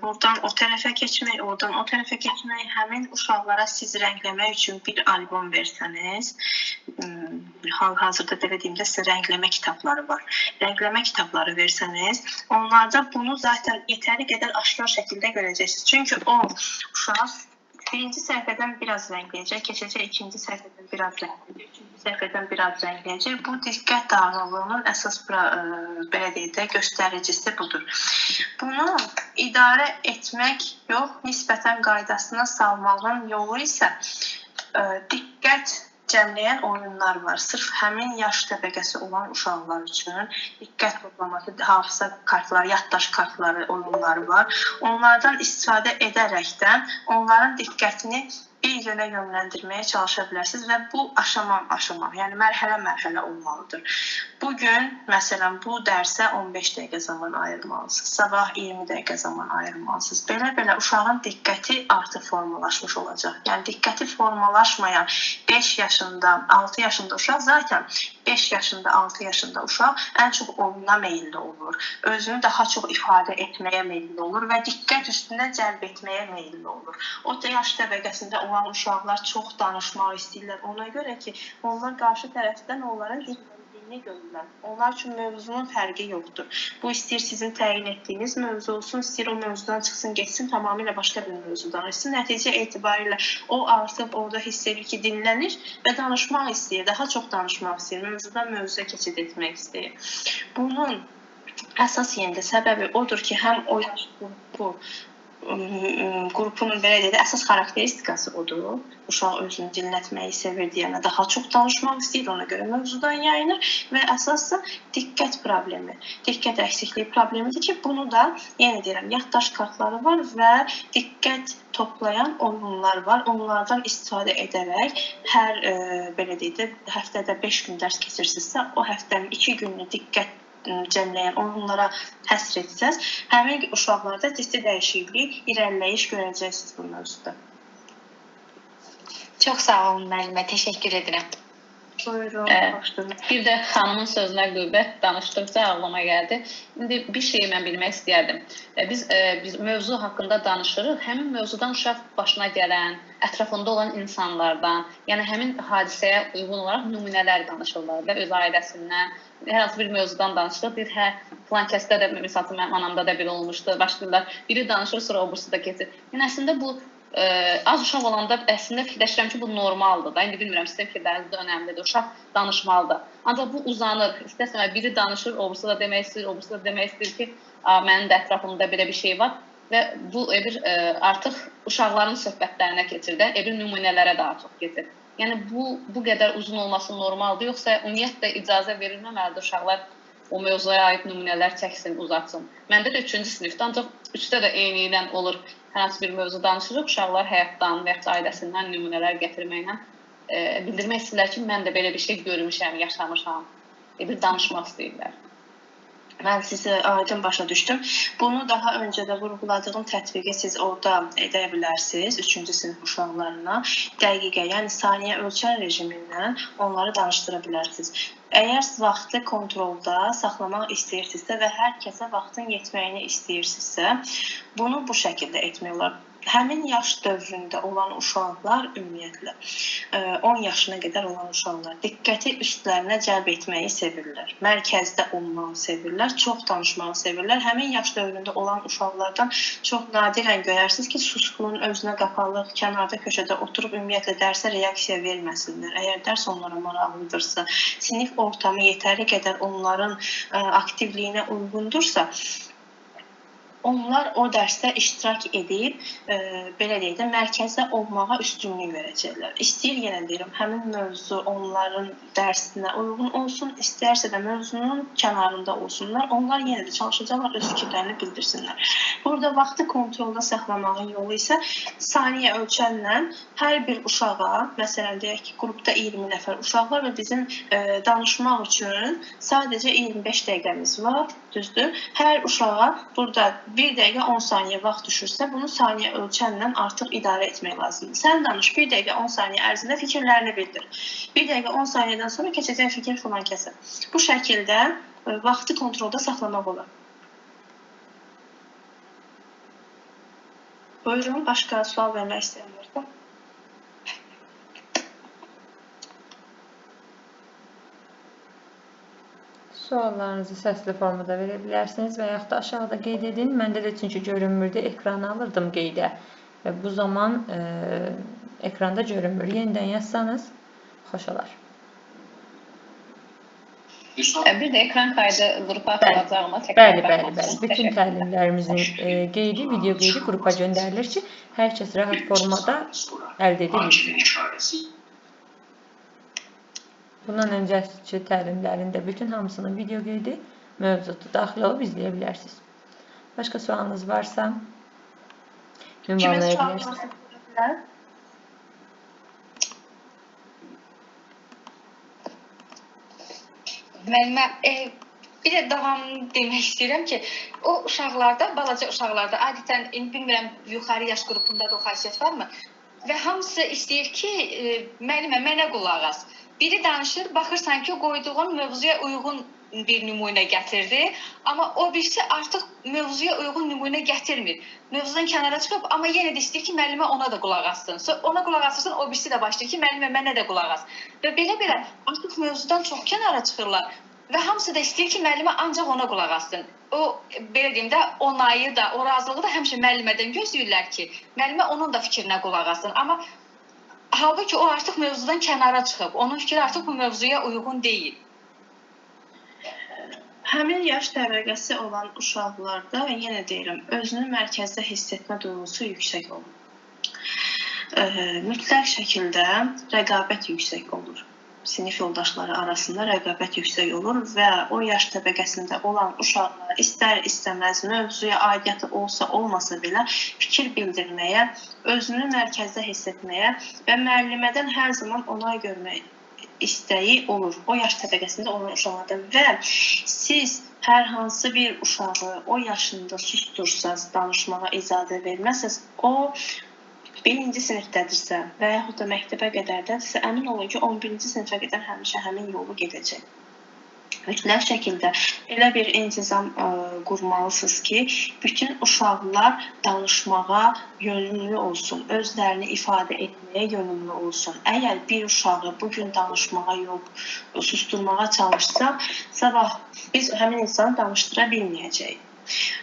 Speaker 3: buradan o tərəfə keçmək, oradan o tərəfə keçmək, həmin uşaqlara siz rəngləmək üçün bir albom versəniz, hal-hazırda belə deyim də sizə rəngləmə kitabları var. Rəngləmə kitabları versəniz, onlarda bunu zaten yetəri qədər aşkar şəkildə görəcəksiniz. Çünki o uşaq birinci səhifədən biraz rəngləyəcək, keçəcək ikinci səhifədən biraz rəngləyəcək, üçüncü səhifədən biraz rəngləyəcək. Bu diqqət dağınıqlığının əsas belə deyək də göstəricisi budur. Bunu idarə etmək yox, nisbətən qaydasına salmağın yolu isə diqqət cəmləyən oyunlar var. Sırf həmin yaş təbəqəsi olan uşaqlar üçün diqqət toplaması, hafıza kartları, yaddaş kartları oyunları var. Onlardan istifadə edərəkdən onların diqqətini bir yönə yönləndirməyə çalışa bilərsiniz və bu aşama-aşama, yəni mərhələ-mərhələ olmalıdır. Bugün, məsələn, bu dərsə 15 dəqiqə zaman ayırmalısınız, sabah 20 dəqiqə zaman ayırmalısınız. Belə-belə uşağın diqqəti artıq formalaşmış olacaq. Yəni diqqəti formalaşmayan 5 yaşında, 6 yaşında uşaq zaten 5 yaşında, 6 yaşında uşaq ən çox oyuna meyilli olur. Özünü daha çox ifadə etməyə meyilli olur və diqqət üstünə cəlb etməyə meyilli olur. O yaş təbəqəsində olan uşaqlar çox danışmaq istəyirlər. Ona görə ki, onlar qarşı tərəfdən onların dinləndiyini görürlər. Onlar üçün mövzunun fərqi yoxdur. Bu istəyir sizin təyin etdiyiniz mövzu olsun, istəyir o mövzudan çıxsın, getsin, tamamilə başqa bir mövzu danışsın. Nəticə etibarilə o artıq orada hiss edir ki, dinlənir və danışmaq istəyir, daha çox danışmaq istəyir, mövzudan mövzuya keçid etmək istəyir. Bunun əsas yenə də səbəbi odur ki, həm o yaş qrupu qrupunun belə deyək də əsas xarakteristikası odur. Uşaq özünü dinlətməyi sevir deyənə daha çox danışmaq istəyir, ona görə mövzudan yayınır və əsas da diqqət problemi, diqqət əksikliyi problemidir ki, bunu da yenə deyirəm, yaddaş kartları var və diqqət toplayan oyunlar var. Onlardan istifadə edərək hər belə deyək də həftədə 5 gün dərs keçirsinizsə, o həftənin 2 gününü diqqət cəmləyən oyunlara həsr etsəz, həmin uşaqlarda ciddi dəyişiklik, irəliləyiş görəcəksiniz bu mövzuda.
Speaker 8: Çox sağ olun müəllimə, təşəkkür edirəm.
Speaker 3: Buyurun, başlayın.
Speaker 6: Bir də xanımın sözünə qüvvət danışdıqca ağlıma gəldi. İndi bir şeyi mən bilmək istəyərdim. Biz mövzu haqqında danışırıq. Həmin mövzudan uşaq başına gələn, ətrafında olan insanlardan, yəni həmin hadisəyə uyğun olaraq nümunələr danışırlar da öz ailəsindən. Hər hansı bir mövzudan danışırıq. Deyir, hə, filan kəsdə də, məsəl üçün, mənim anamda da belə olmuşdu, başlayırlar. Biri danışır, sonra o birisi də keçir. Yəni əslində bu az uşaq olanda əslində fikirləşirəm ki, bu normaldır da. İndi bilmirəm, sizin fikirləriniz də önəmlidir. Uşaq danışmalıdır. Ancaq bu uzanır. İstəsəmə biri danışır, o birisi də demək istəyir, o birisi də demək istəyir ki, mənim də ətrafımda belə bir şey var. Və bu bir artıq uşaqların söhbətlərinə keçir də, bir nümunələrə daha çox keçir. Yəni bu qədər uzun olması normaldır, yoxsa ümumiyyətlə icazə verilməməlidir uşaqlar o mövzuya aid nümunələr çəksin, uzatsın. Məndə də 3-cü sinifdə, ancaq 3-də də eyni ilə olur. Hər hansı bir mövzu danışırıq, uşaqlar həyatdan və yaxud ailəsindən nümunələr gətirməklə bildirmək istəyirlər ki, mən də belə bir şey görmüşəm, yaşamışam. Bir danışmaq istəyirlər.
Speaker 3: Mən sizi aydın başa düşdüm. Bunu daha öncə də vurğuladığım tətbiqi siz orada edə bilərsiniz. 3-cü sinif uşaqlarına dəqiqə, yəni saniyə ölçən rejimindən onları danışdıra bilərsiniz. Əgər vaxtı kontrolda saxlamaq istəyirsinizsə və hər kəsə vaxtın yetməyini istəyirsinizsə, bunu bu şəkildə etmək olar. Həmin yaş dövründə olan uşaqlar ümumiyyətlə 10 yaşına qədər olan uşaqlar diqqəti üstlərinə cəlb etməyi sevirlər. Mərkəzdə olmağı sevirlər, çox danışmağı sevirlər. Həmin yaş dövründə olan uşaqlardan çox nadirən görərsiniz ki, susqun, özünə qapalı, kənarda köşədə oturub ümumiyyətlə dərsə reaksiya verməsinlər. Əgər dərs onlara maraqlıdırsa, sinif ortamı yetəri qədər onların aktivliyinə uyğundursa, onlar o dərsdə iştirak edib, belə deyək də, mərkəzdə olmağa üstünlük verəcəklər. İstəyir, yenə deyirəm, həmin mövzu onların dərsinə uyğun olsun, istərsə də mövzunun kənarında olsunlar, onlar yenə də çalışacaqlar, öz fikirlərini bildirsinlər. Burada vaxtı kontrolda saxlamağın yolu isə saniyə ölçənlə hər bir uşağa, məsələn, deyək ki, qrupda 20 nəfər uşaq var və bizim danışmaq üçün sadəcə 25 dəqiqəmiz var. Düzdür? Hər uşağa burada 1 dəqiqə 10 saniyə vaxt düşürsə, bunu saniyə ölçənlə artıq idarə etmək lazımdır. Sən danış, 1 dəqiqə 10 saniyə ərzində fikirlərini bildir. 1 dəqiqə 10 saniyədən sonra keçəcək fikir filan kəsə. Bu şəkildə vaxtı kontrolda saxlamaq olar. Buyurun, başqa sual vermək istəyən varsa.
Speaker 2: Suallarınızı səsli formada verə bilərsiniz və yaxud da aşağıda qeyd edin. Məndə də çünki görünmürdü, ekranı alırdım qeydə və bu zaman ekranda görünmür. Yenidən yazsanız xoş olar.
Speaker 6: Bir də ekran kaydı qrupa atılacaqmı?
Speaker 2: Bəli, bəli, bəli. Bütün təlimlərimizin qeydi, video qeydi qrupa göndərilir ki, hər kəs rahat formada əldə edə bilsin. Bundan öncəki təlimlərin də bütün hamısının video qeydi mövcuddur. Daxil olub izləyə bilərsiniz. Başqa sualınız varsa ünvanlaya bilərsiniz.
Speaker 8: Müəllimə, bir də davamını demək istəyirəm ki, o uşaqlarda, balaca uşaqlarda adətən, indi bilmirəm yuxarı yaş qrupunda da o xasiyyət varmı? Və hamısı istəyir ki, müəllimə mənə qulaq as. Biri danışır, baxırsan ki, qoyduğun mövzuya uyğun bir nümunə gətirdi, amma o birisi artıq mövzuya uyğun nümunə gətirmir. Mövzudan kənara çıxıb, amma yenə də istəyir ki, müəllimə ona da qulaq assın. Sonra ona qulaq asırsan, o birisi də başlayır ki, müəllimə mənə də qulaq as. Və belə-belə artıq mövzudan çox kənara çıxırlar və hamısı da istəyir ki, müəllimə ancaq ona qulaq assın. O, belə deyim də, onayı da, o razılığı da həmişə müəllimədən gözləyirlər ki, müəllimə onun da fikrinə qulaq assın. Amma halbuki o artıq mövzudan kənara çıxıb, onun fikri artıq bu mövzuya uyğun deyil.
Speaker 3: Həmin yaş təbəqəsi olan uşaqlarda, yenə deyirəm, özünü mərkəzdə hiss etmə duyğusu yüksək olur. Mütləq şəkildə rəqabət yüksək olur. Sinif yoldaşları arasında rəqabət yüksək olur və o yaş təbəqəsində olan uşaqlar istər-istəməz mövzuya aidiyyatı olsa olmasa belə fikir bildirməyə, özünü mərkəzdə hiss etməyə və müəllimədən hər zaman onay görmək istəyi olur o yaş təbəqəsində olan uşaqlarda və siz hər hansı bir uşağı o yaşında sustursaz, danışmağa icazə verməzsəz, o birinci sinifdədirsə və yaxud da məktəbə qədərdədirsə, əmin olun ki, 11-ci sinifə qədər həmişə həmin yolu gedəcək. Mütləq şəkildə elə bir intizam qurmalısınız ki, bütün uşaqlar danışmağa yönümlü olsun, özlərini ifadə etməyə yönümlü olsun. Əgər bir uşağı bugün danışmağa yox, susturmağa çalışsaq, sabah biz həmin insanı danışdıra bilməyəcəyik.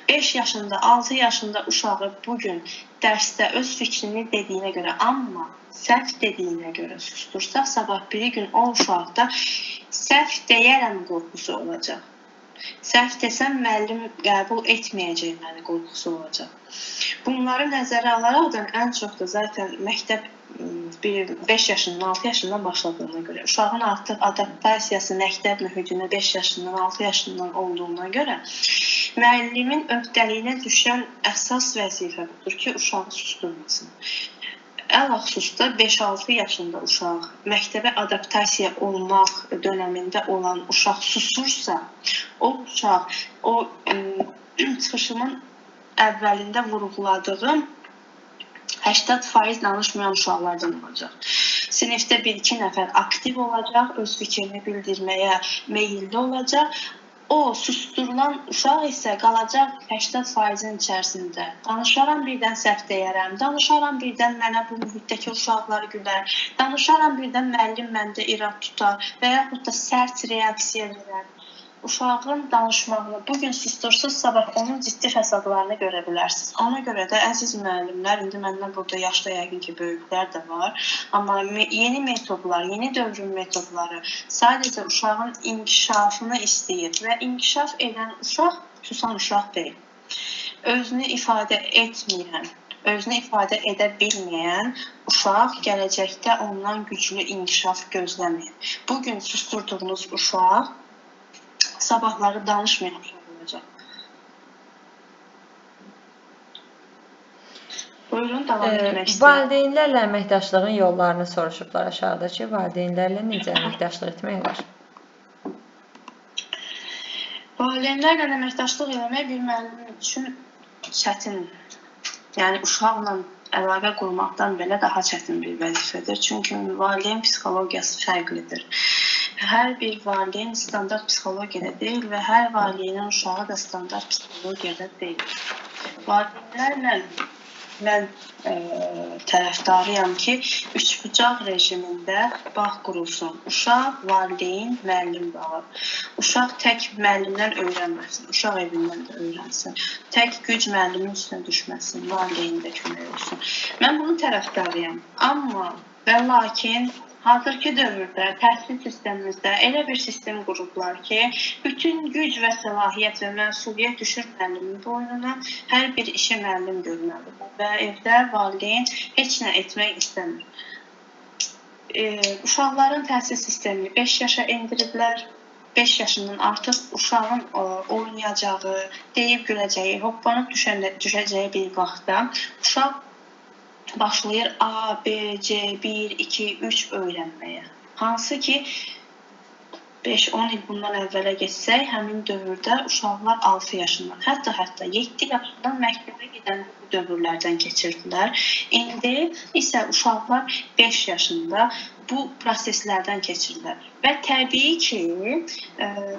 Speaker 3: 5 yaşında, 6 yaşında uşağı bugün dərsdə öz fikrini dediyinə görə, amma səhv dediyinə görə sustursaq, sabah biri gün o uşaqda səhv deyərəm qorxusu olacaq. Səhv desəm müəllim qəbul etməyəcək məni qorxusu olacaq. Bunları nəzərə alaraqdan ən çox da zaten məktəb 5 yaşından, 6 yaşından başladığına görə, uşağın artıq adaptasiyası məktəb mühitinə 5 yaşından, 6 yaşından olduğuna görə müəllimin öhdəliyinə düşən əsas vəzifə budur ki, uşağı susturmasın. Ələxüsus da 5-6 yaşında uşaq, məktəbə adaptasiya olmaq dönəmində olan uşaq susursa, o uşaq, o çıxışımın əvvəlində vurğuladığım 80% danışmayan uşaqlardan olacaq. Sinifdə 1-2 nəfər aktiv olacaq, öz fikrini bildirməyə meyilli olacaq. O susturulan uşaq isə qalacaq 80%-in içərisində. Danışaram birdən səhv deyərəm, danışaram birdən mənə bu mühitdəki uşaqlar gülər, danışaram birdən müəllim məndə irad tutar və yaxud da sərt reaksiya verər. Uşağın danışmağını bugün sustursuz, sabah onun ciddi fəsadlarını görə bilərsiniz. Ona görə də əziz müəllimlər, indi məndən burada yaşda yəqin ki, böyüklər də var, amma yeni metodlar, yeni dövrün metodları sadəcə uşağın inkişafını istəyir və inkişaf edən uşaq susan uşaq deyil. Özünü ifadə etməyən, özünü ifadə edə bilməyən uşaq gələcəkdə ondan güclü inkişaf gözləmir. Bugün susturduğunuz uşaq sabahları danışmayan uşaq olacaq. Buyurun, davam etmək istəyirəm.
Speaker 2: Valideynlərlə əməkdaşlığın yollarını soruşublar aşağıda ki, valideynlərlə necə əməkdaşlıq etmək olar?
Speaker 5: Valideynlərlə əməkdaşlıq eləmək bir müəllim üçün çətin. Yəni uşaqla əlaqə qurmaqdan belə daha çətin bir vəzifədir. Çünki valideyn psixologiyası fərqlidir. Hər bir valideyn standart psixologiyada deyil və hər valideynin uşağı da standart psixologiyada deyil. Valideynlərlə mən tərəfdarıyam ki, üçbucaq rejimində bağ qurulsun. Uşaq, valideyn, müəllim bağı. Uşaq tək müəllimdən öyrənməsin, uşaq evindən də öyrənsin. Tək güc müəllimin üstünə düşməsin, valideynin də kömək olsun. Mən bunun tərəfdarıyam. Amma və lakin hazırki dövrdə təhsil sistemimizdə elə bir sistem qurublar ki, bütün güc və səlahiyyət və məsuliyyət düşür müəllimin boynuna. Hər bir işi müəllim görməlidir və evdə valideyn heç nə etmək istəmir. Uşaqların təhsil sistemini 5 yaşa endiriblər. 5 yaşından artıq uşağın oynayacağı, deyib güləcəyi, hoppanıb düşəcəyi bir vaxtda uşaq başlayır A, B, C, 1, 2, 3 öyrənməyə. Hansı ki 5-10 il bundan əvvələ getsək, həmin dövrdə uşaqlar 6 yaşından, hətta 7 yaşından məktəbə gedəndə bu dövrlərdən keçirdilər. İndi isə uşaqlar 5 yaşında bu proseslərdən keçirlər. Və təbii ki,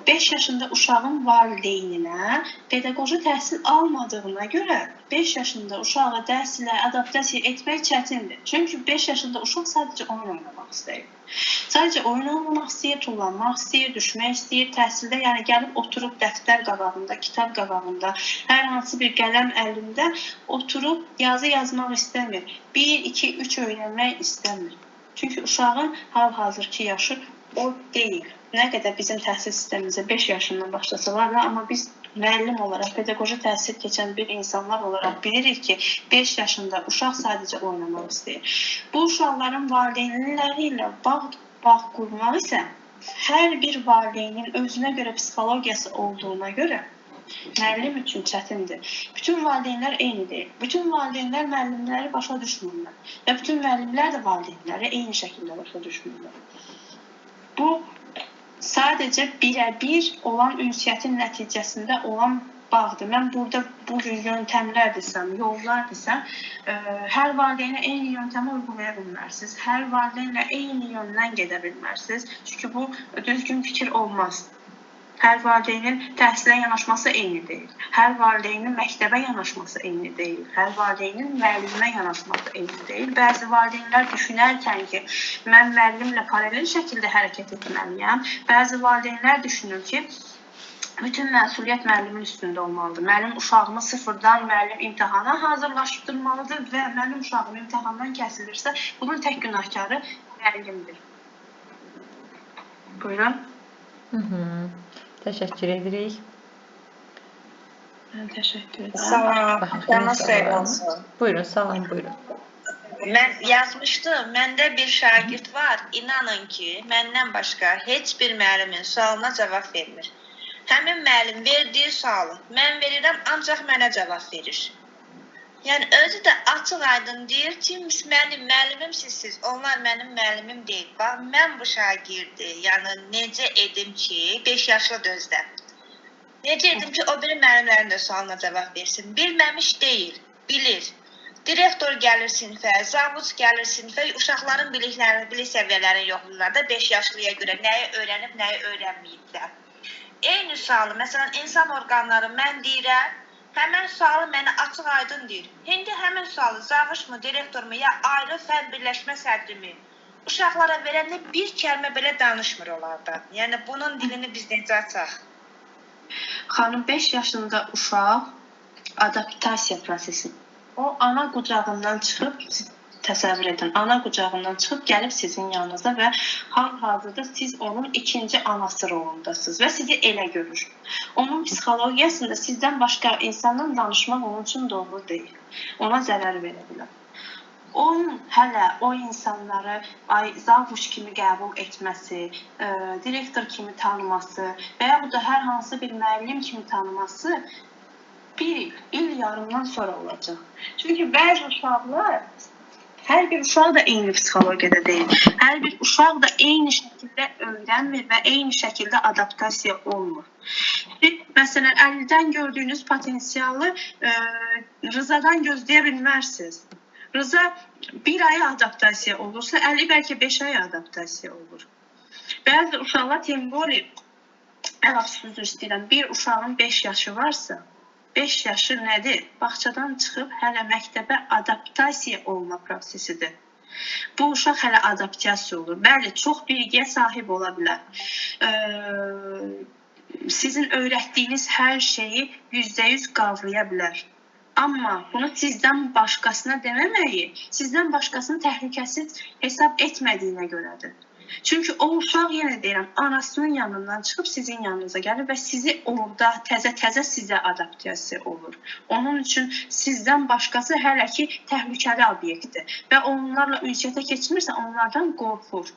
Speaker 5: 5 yaşında uşağın valideyninə pedaqoji təhsil almadığına görə 5 yaşında uşağı təhsilə adaptasiya etmək çətindir. Çünki 5 yaşında uşaq sadəcə oyun oynamaq istəyir. Sadəcə oyun oynamaq istəyir, tullanmaq istəyir, düşmək istəyir. Təhsildə yəni gəlib oturub dəftər qabağında, kitab qabağında, hər hansı bir qələm əlində oturub yazı yazmaq istəmir. 1, 2, 3 öyrənmək istəmir. Çünki uşağın hal-hazırki yaşı o deyil. Nə qədər bizim təhsil sistemimizə 5 yaşından başlasalar da, amma biz müəllim olaraq, pedaqoji təhsil keçən bir insanlar olaraq bilirik ki, 5 yaşında uşaq sadəcə oynamaq istəyir. Bu uşaqların valideynləri ilə bağ qurmaq isə hər bir valideynin özünə görə psixologiyası olduğuna görə müəllim üçün çətindir. Bütün valideynlər eyni deyil. Bütün valideynlər müəllimləri başa düşmürlər və bütün müəllimlər də valideynləri eyni şəkildə başa düşmürlər. Bu sadəcə birəbir olan ünsiyyətin nəticəsində olan bağdır. Mən burada bu gün yöntəmlər desəm, yollar desəm, hər valideynə eyni yöntəmi uygulaya bilmərsiniz. Hər valideynlə eyni yöndən gedə bilmərsiniz. Çünki bu düzgün fikir olmaz. Hər valideynin təhsilə yanaşması eyni deyil. Hər valideynin məktəbə yanaşması eyni deyil. Hər valideynin müəllimə yanaşması eyni deyil. Bəzi valideynlər düşünərkən ki, mən müəllimlə paralel şəkildə hərəkət etməliyəm. Bəzi valideynlər düşünür ki, bütün məsuliyyət müəllimin üstündə olmalıdır. Mənim uşağımı sıfırdan müəllim imtahana hazırlaşdırmalıdır və mənim uşağım imtahandan kəsilirsə, bunun tək günahkarı müəllimdir. Buyurun.
Speaker 2: Təşəkkür edirik.
Speaker 5: Mən təşəkkür edirəm.
Speaker 9: Salam. Canınız xeyir olsun.
Speaker 2: Buyurun, salam, buyurun.
Speaker 9: Mən yazmışdım, məndə bir şagird var. İnanın ki, məndən başqa heç bir müəllimin sualına cavab vermir. Həmin müəllim verdiyi sualı mən verirəm, ancaq mənə cavab verir. Yəni özü də açıq aydın deyir ki, mənim müəllimim sizsiz, onlar mənim müəllimim deyil. Bax, mən bu şagirdi, yəni necə edim ki, 5 yaşlı özdə. Necə edim ki, o biri müəllimlərin də sualına cavab versin. Bilməmiş deyil, bilir. Direktor gəlir sinifə, zavuç gəlir sinifə, uşaqların biliklərini, bilik səviyyələrini yoxlayırlar da 5 yaşlıya görə nəyi öyrənib, nəyi öyrənməyiblər. Eyni sualı, məsələn, insan orqanları mən deyirəm, həmin sualı mənə açıq aydın deyir. İndi həmin sualı zavuçmu, direktormu ya ayrı fənn birləşmə sədrimi uşaqlara verəndə bir kəlmə belə danışmır onlardan. Yəni bunun dilini biz necə açaq?
Speaker 5: Xanım, 5 yaşında uşaq adaptasiya prosesi. O ana qucağından çıxıb, təsəvvür edin, ana qucağından çıxıb gəlib sizin yanınıza və hal-hazırda siz onun ikinci anası rolundasınız və sizi elə görür. Onun psixologiyasında sizdən başqa insandan danışmaq onun üçün doğru deyil. Ona zərər verə bilər. Onun hələ o insanları zavuç kimi qəbul etməsi, direktor kimi tanıması və yaxud da hər hansı bir müəllim kimi tanıması bir il, il yarımdan sonra olacaq. Çünki bəzi uşaqlar
Speaker 3: Hər bir uşaq da eyni psixologiyada deyil. Hər bir uşaq da eyni şəkildə öyrənmir və eyni şəkildə adaptasiya olmur. Siz, məsələn, Əlidən gördüyünüz potensialı Rızadan gözləyə bilməzsiniz. Rıza bir aya adaptasiya olursa, Əli bəlkə 5 aya adaptasiya olur. Bəzi uşaqlar temboli, üzr istəyirəm, bir uşağın 5 yaşı varsa, 5 yaşı nədir? Bağçadan çıxıb hələ məktəbə adaptasiya olma prosesidir. Bu uşaq hələ adaptasiya olur. Bəli, çox bilgiyə sahib ola bilər. Sizin öyrətdiyiniz hər şeyi %100 qavraya bilər. Amma bunu sizdən başqasına deməməyi, sizdən başqasını təhlükəsiz hesab etmədiyinə görədir. Çünki o uşaq, yenə deyirəm, anasının yanından çıxıb sizin yanınıza gəlir və sizi orada təzə-təzə sizə adaptasiya olur. Onun üçün sizdən başqası hələ ki təhlükəli obyektdir və onlarla ünsiyyətə keçmirsə, onlardan qorxur.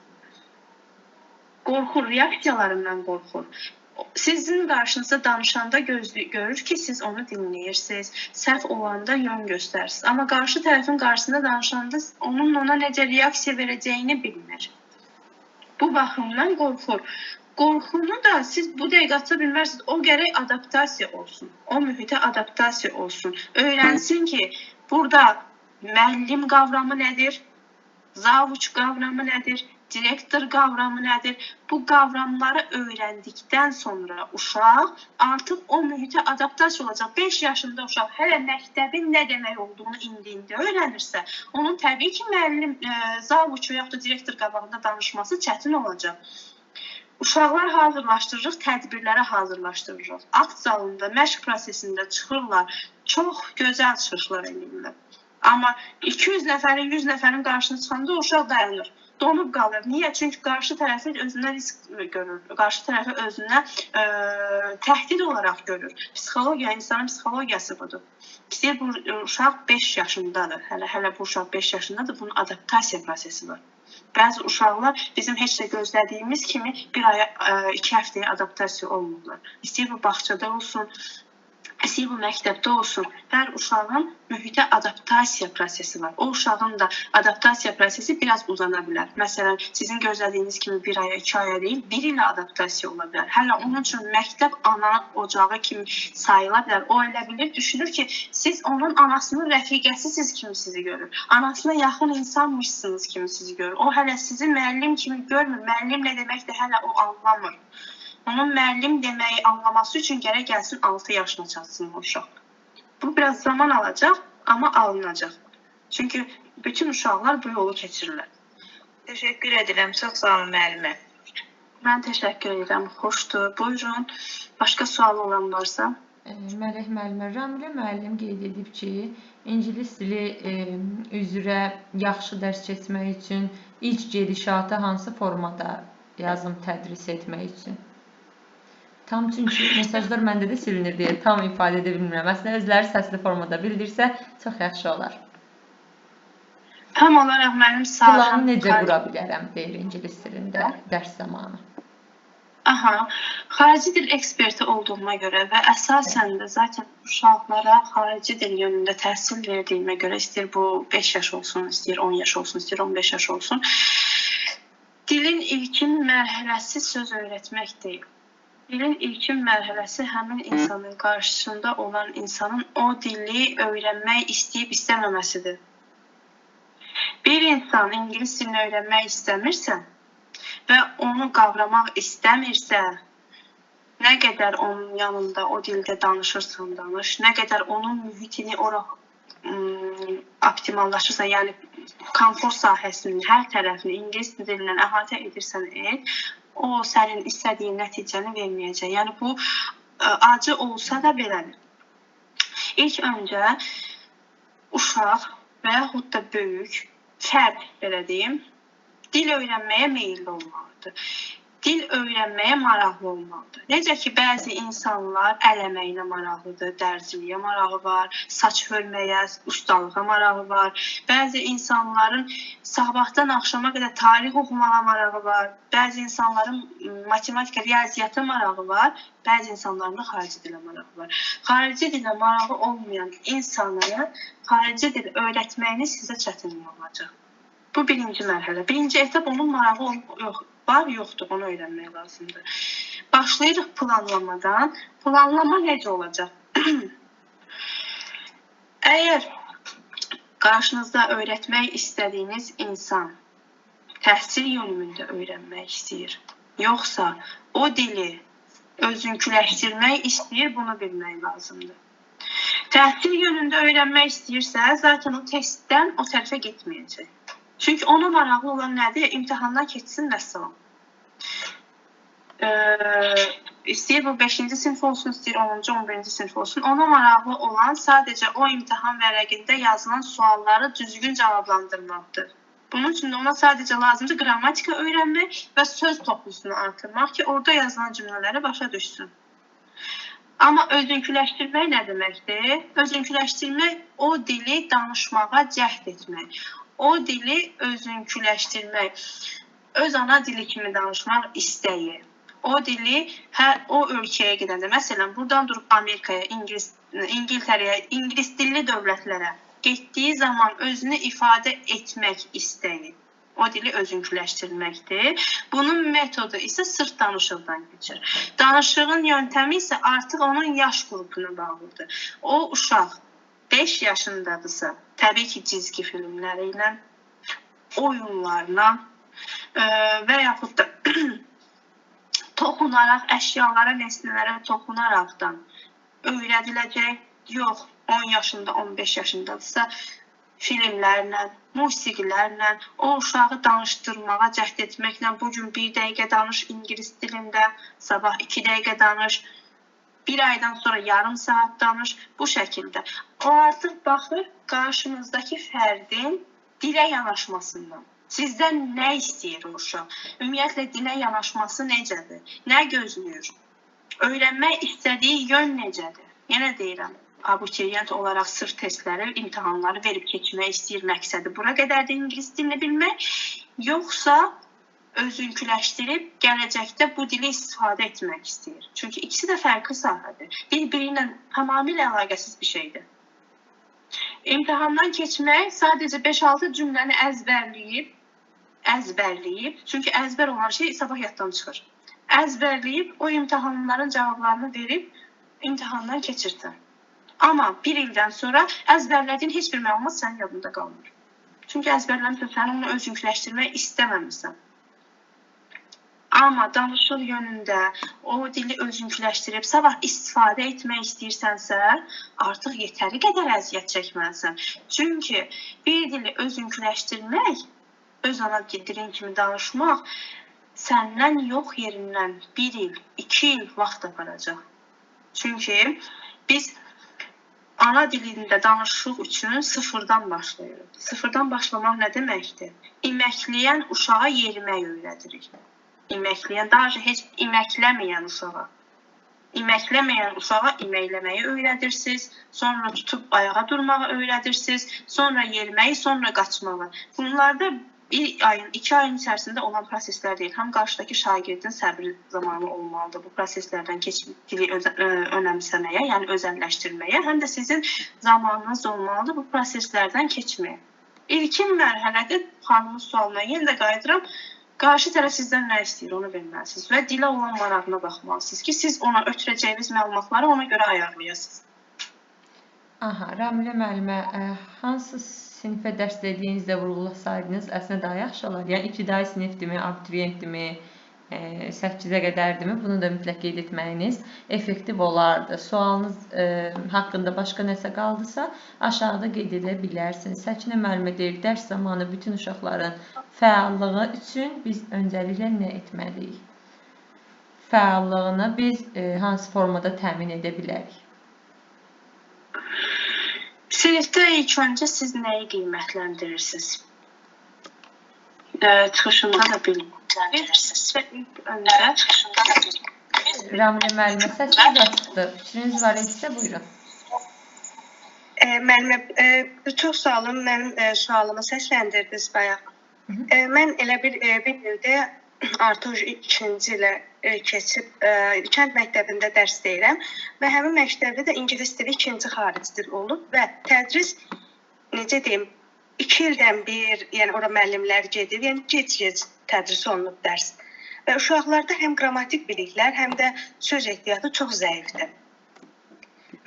Speaker 3: Qorxur, reaksiyalarından qorxur. Sizin qarşınızda danışanda görür ki, siz onu dinləyirsiniz, səhv olanda yön göstərirsiniz. Amma qarşı tərəfin qarşısında danışanda onun ona necə reaksiya verəcəyini bilmir. Bu baxımdan qorxur. Qorxunu da siz bu dəqiqə ata bilməzsiniz. O gərək adaptasiya olsun. O mühitə adaptasiya olsun. Öyrənsin ki, burada müəllim qavramı nədir? Zavuç qavramı nədir? Direktor qavramı nədir? Bu qavramları öyrəndikdən sonra uşaq artıq o mühitə adaptasiya olacaq. 5 yaşında uşaq hələ məktəbin nə demək olduğunu indi-indi öyrənirsə, onun təbii ki, müəllim, zavuç və yaxud da direktor qabağında danışması çətin olacaq. Uşaqlar hazırlaşdırırıq, tədbirlərə hazırlaşdırırıq. Akt zalında, məşq prosesində çıxırlar, çox gözəl çıxışlar eləyirlər. Amma 200 nəfərin, 100 nəfərin qarşısına çıxanda uşaq dayanır, donub qalır. Niyə? Çünki qarşı tərəfi özünə risk görür, qarşı tərəfi özünə təhdid olaraq görür. Psixologiya, insanın psixologiyası budur. İstəyir bu uşaq 5 yaşındadır, hələ bu uşaq 5 yaşındadır, bunun adaptasiya prosesi var. Bəzi uşaqlar bizim heç də gözlədiyimiz kimi bir aya, 2 həftəyə adaptasiya olmurlar. İstəyir bu bağçada olsun, istəyir bu məktəbdə olsun, hər uşağın mühitə adaptasiya prosesi var. O uşağın da adaptasiya prosesi biraz uzana bilər. Məsələn, sizin gözlədiyiniz kimi bir aya, 2 aya deyil, bir ilə adaptasiya ola bilər. Hələ onun üçün məktəb ana ocağı kimi sayıla bilər. O elə bilir, düşünür ki, siz onun anasının rəfiqəsisiz kimi sizi görür. Anasına yaxın insanmışsınız kimi sizi görür. O hələ sizi müəllim kimi görmür. Müəllim nə deməkdir, hələ o anlamır. Onun müəllim deməyi anlaması üçün gərək gəlsin 6 yaşına çatsın o uşaq. Bu biraz zaman alacaq, amma alınacaq. Çünki bütün uşaqlar bu yolu keçirirlər.
Speaker 9: Təşəkkür edirəm. Çox sağ olun müəllimə.
Speaker 3: Mən təşəkkür edirəm. Xoşdur. Buyurun. Başqa sualı olan varsa?
Speaker 2: Mələk müəllimə, Ramilə müəllim qeyd edib ki, ingilis dili üzrə yaxşı dərs keçmək üçün ilk gedişatı hansı formada yazım tədris etmək üçün? Tam çünki mesajlar məndə də silinir deyə tam ifadə edə bilmirəm. Əslində özləri səsli formada bildirsə çox yaxşı olar.
Speaker 3: Tam olaraq mənim sahəm...
Speaker 2: Planı necə qura bilərəm deyir ingilis dilində dərs zamanı.
Speaker 3: Aha, xarici dil eksperti olduğuma görə və əsasən də zaten uşaqlara xarici dil yönündə təhsil verdiyimə görə, istəyir bu 5 yaş olsun, istəyir 10 yaş olsun, istəyir 15 yaş olsun, dilin ilkin mərhələsi söz öyrətmək deyil. Dilin ilkin mərhələsi həmin insanın qarşısında olan insanın o dili öyrənmək istəyib istəməməsidir. Bir insan ingilis dilini öyrənmək istəmirsə və onu qavramaq istəmirsə, nə qədər onun yanında o dildə danışırsan danış, nə qədər onun mühitini ora optimallaşırsan, yəni komfort sahəsinin hər tərəfini ingilis dilindən əhatə edirsən et, o sənin istədiyin nəticəni verməyəcək. Yəni bu acı olsa da belədir. İlk öncə uşaq və yaxud da böyük fərd, belə deyim, dil öyrənməyə meyilli olmalıdır.
Speaker 5: Dil öyrənməyə maraqlı olmalıdır. Necə ki, bəzi insanlar əl əməyinə maraqlıdır, dərziliyə marağı var, saç hörməyə, ustalığa marağı var. Bəzi insanların sabahdan axşama qədər tarix oxumağa marağı var. Bəzi insanların matematika, riyaziyyata marağı var. Bəzi insanların da xarici dilə marağı var. Xarici dilə marağı olmayan insanlara xarici dil öyrətməyiniz sizə çətinlik olacaq. Bu birinci mərhələ. Birinci etap onun marağı yox, var, yoxdur, onu öyrənmək lazımdır. Başlayırıq planlamadan. Planlama necə olacaq? Əgər qarşınızda öyrətmək istədiyiniz insan təhsil yönümündə öyrənmək istəyir, yoxsa o dili özünküləşdirmək istəyir, bunu bilmək lazımdır. Təhsil yönündə öyrənmək istəyirsə, zaten o testdən o tərəfə getməyəcək. Çünki ona maraqlı olan nədir? İmtahandan keçsin vəssalam. İstəyir bu 5-ci sinif olsun, istəyir 10-cu, 11-ci sinif olsun. Ona maraqlı olan sadəcə o imtahan vərəqində yazılan sualları düzgün cavablandırmaqdır. Bunun üçün də ona sadəcə lazımdır qrammatika öyrənmək və söz toplusunu artırmaq ki, orada yazılan cümlələri başa düşsün. Amma özünküləşdirmək nə deməkdir? Özünküləşdirmək o dili danışmağa cəhd etmək. O dili özünküləşdirmək, öz ana dili kimi danışmaq istəyi. O dili hər o ölkəyə gedəndə, məsələn, buradan durub Amerikaya, İngiltərəyə, ingilis dilli dövlətlərə getdiyi zaman özünü ifadə etmək istəyi. O dili özünküləşdirməkdir. Bunun metodu isə sırf danışıqdan keçir. Danışığın yöntəmi isə artıq onun yaş qrupuna bağlıdır. O uşaq 5 yaşındadırsa, təbii ki, cizgi filmləri ilə, oyunlarla və yaxud da toxunaraq, əşyalara, nəsnələrə toxunaraqdan öyrədiləcək. Yox, 10 yaşında, 15 yaşındadırsa, filmlərlə, musiqilərlə, o uşağı danışdırmağa cəhd etməklə, bugün bir dəqiqə danış ingilis dilində, sabah 2 dəqiqə danış, bir aydan sonra yarım saat danış, bu şəkildə. O artıq baxır qarşınızdakı fərdin dilə yanaşmasından. Sizdən nə istəyir o uşaq? Ümumiyyətlə, dilə yanaşması necədir? Nə gözləyir? Öyrənmək istədiyi yön necədir? Yenə deyirəm, abituriyent olaraq sırf testləri, imtahanları verib keçmək istəyir, məqsədi bura qədərdir ingilis dilini bilmək, yoxsa özünküləşdirib gələcəkdə bu dili istifadə etmək istəyir. Çünki ikisi də fərqli sahədir. Bir-biri ilə tamamilə əlaqəsiz bir şeydir. İmtahandan keçmək sadəcə 5-6 cümləni əzbərləyib, çünki əzbər olan şey sabah yaddan çıxır. Əzbərləyib o imtahanların cavablarını verib imtahandan keçirsən. Amma bir ildən sonra əzbərlədiyin heç bir məlumat sənin yadında qalmır. Çünki əzbərləmişsən, sən onu özünküləşdirmək istəməmişsən. Amma danışıq yönündə o dili özünküləşdirib sabah istifadə etmək istəyirsənsə, artıq yetəri qədər əziyyət çəkməlisən. Çünki bir dili özünküləşdirmək, öz ana dilin kimi danışmaq səndən yox yerindən 1 il, 2 il vaxt aparacaq. Çünki biz ana dilində danışıq üçün sıfırdan başlayırıq. Sıfırdan başlamaq nə deməkdir? İməkləyən uşağa yerimək öyrədirik. İməkləyən, daha heç iməkləməyən uşağa. İməkləməyən uşağa iməkləməyi öyrədirsiniz, sonra tutub ayağa durmağı öyrədirsiniz, sonra yeriməyi, sonra qaçmağı. Bunlarda bir ayın, 2 ayın içərisində olan proseslər deyil. Həm qarşıdakı şagirdin səbri zamanı olmalıdır bu proseslərdən keçib dili önəmsəməyə, yəni özəlləşdirməyə, həm də sizin zamanınız olmalıdır bu proseslərdən keçməyə. İlkin mərhələdə xanımın sualına yenə də qayıdıram. Qarşı tərəf sizdən nə istəyir, onu bilməlisiniz və dilə olan marağına baxmalısınız ki, siz ona ötürəcəyiniz məlumatları ona görə ayarlayasınız.
Speaker 2: Aha, Ramilə müəllimə, hansı sinifə dərs dediyinizdə vurğulasaydınız, əslində daha yaxşı olar. Yəni, ibtidai sinifdirmi, abituriyentdirmi, 8-ə qədərdirmi, bunu da mütləq qeyd etməyiniz effektiv olardı. Sualınız haqqında başqa nəsə qaldısa, aşağıda qeyd edə bilərsiniz. Səkinə müəllimə deyir, dərs zamanı bütün uşaqların fəallığı üçün biz öncəliklə nə etməliyik? Fəallığını biz hansı formada təmin edə bilərik?
Speaker 5: Sinifdə ilk öncə siz nəyi qiymətləndirirsiniz? Çıxışımda da bildirirsiniz. İlk öncə
Speaker 2: Ramilə müəllimə səsiniz açıqdır. Fikriniz var idisə buyurun.
Speaker 10: Müəllimə, çox sağ olun. Mənim sualımı səsləndirdiniz bayaq. Mən elə bir ildə artıq ikinci ilə keçib kənd məktəbində dərs deyirəm və həmin məktəbdə də ingilis dili ikinci xarici dil olub və tədris necə deyim, 2 ildən bir, yəni ora müəllimlər gedir, yəni gec-gec tədris olunub dərs. Və uşaqlarda həm qrammatik biliklər, həm də söz ehtiyatı çox zəifdir.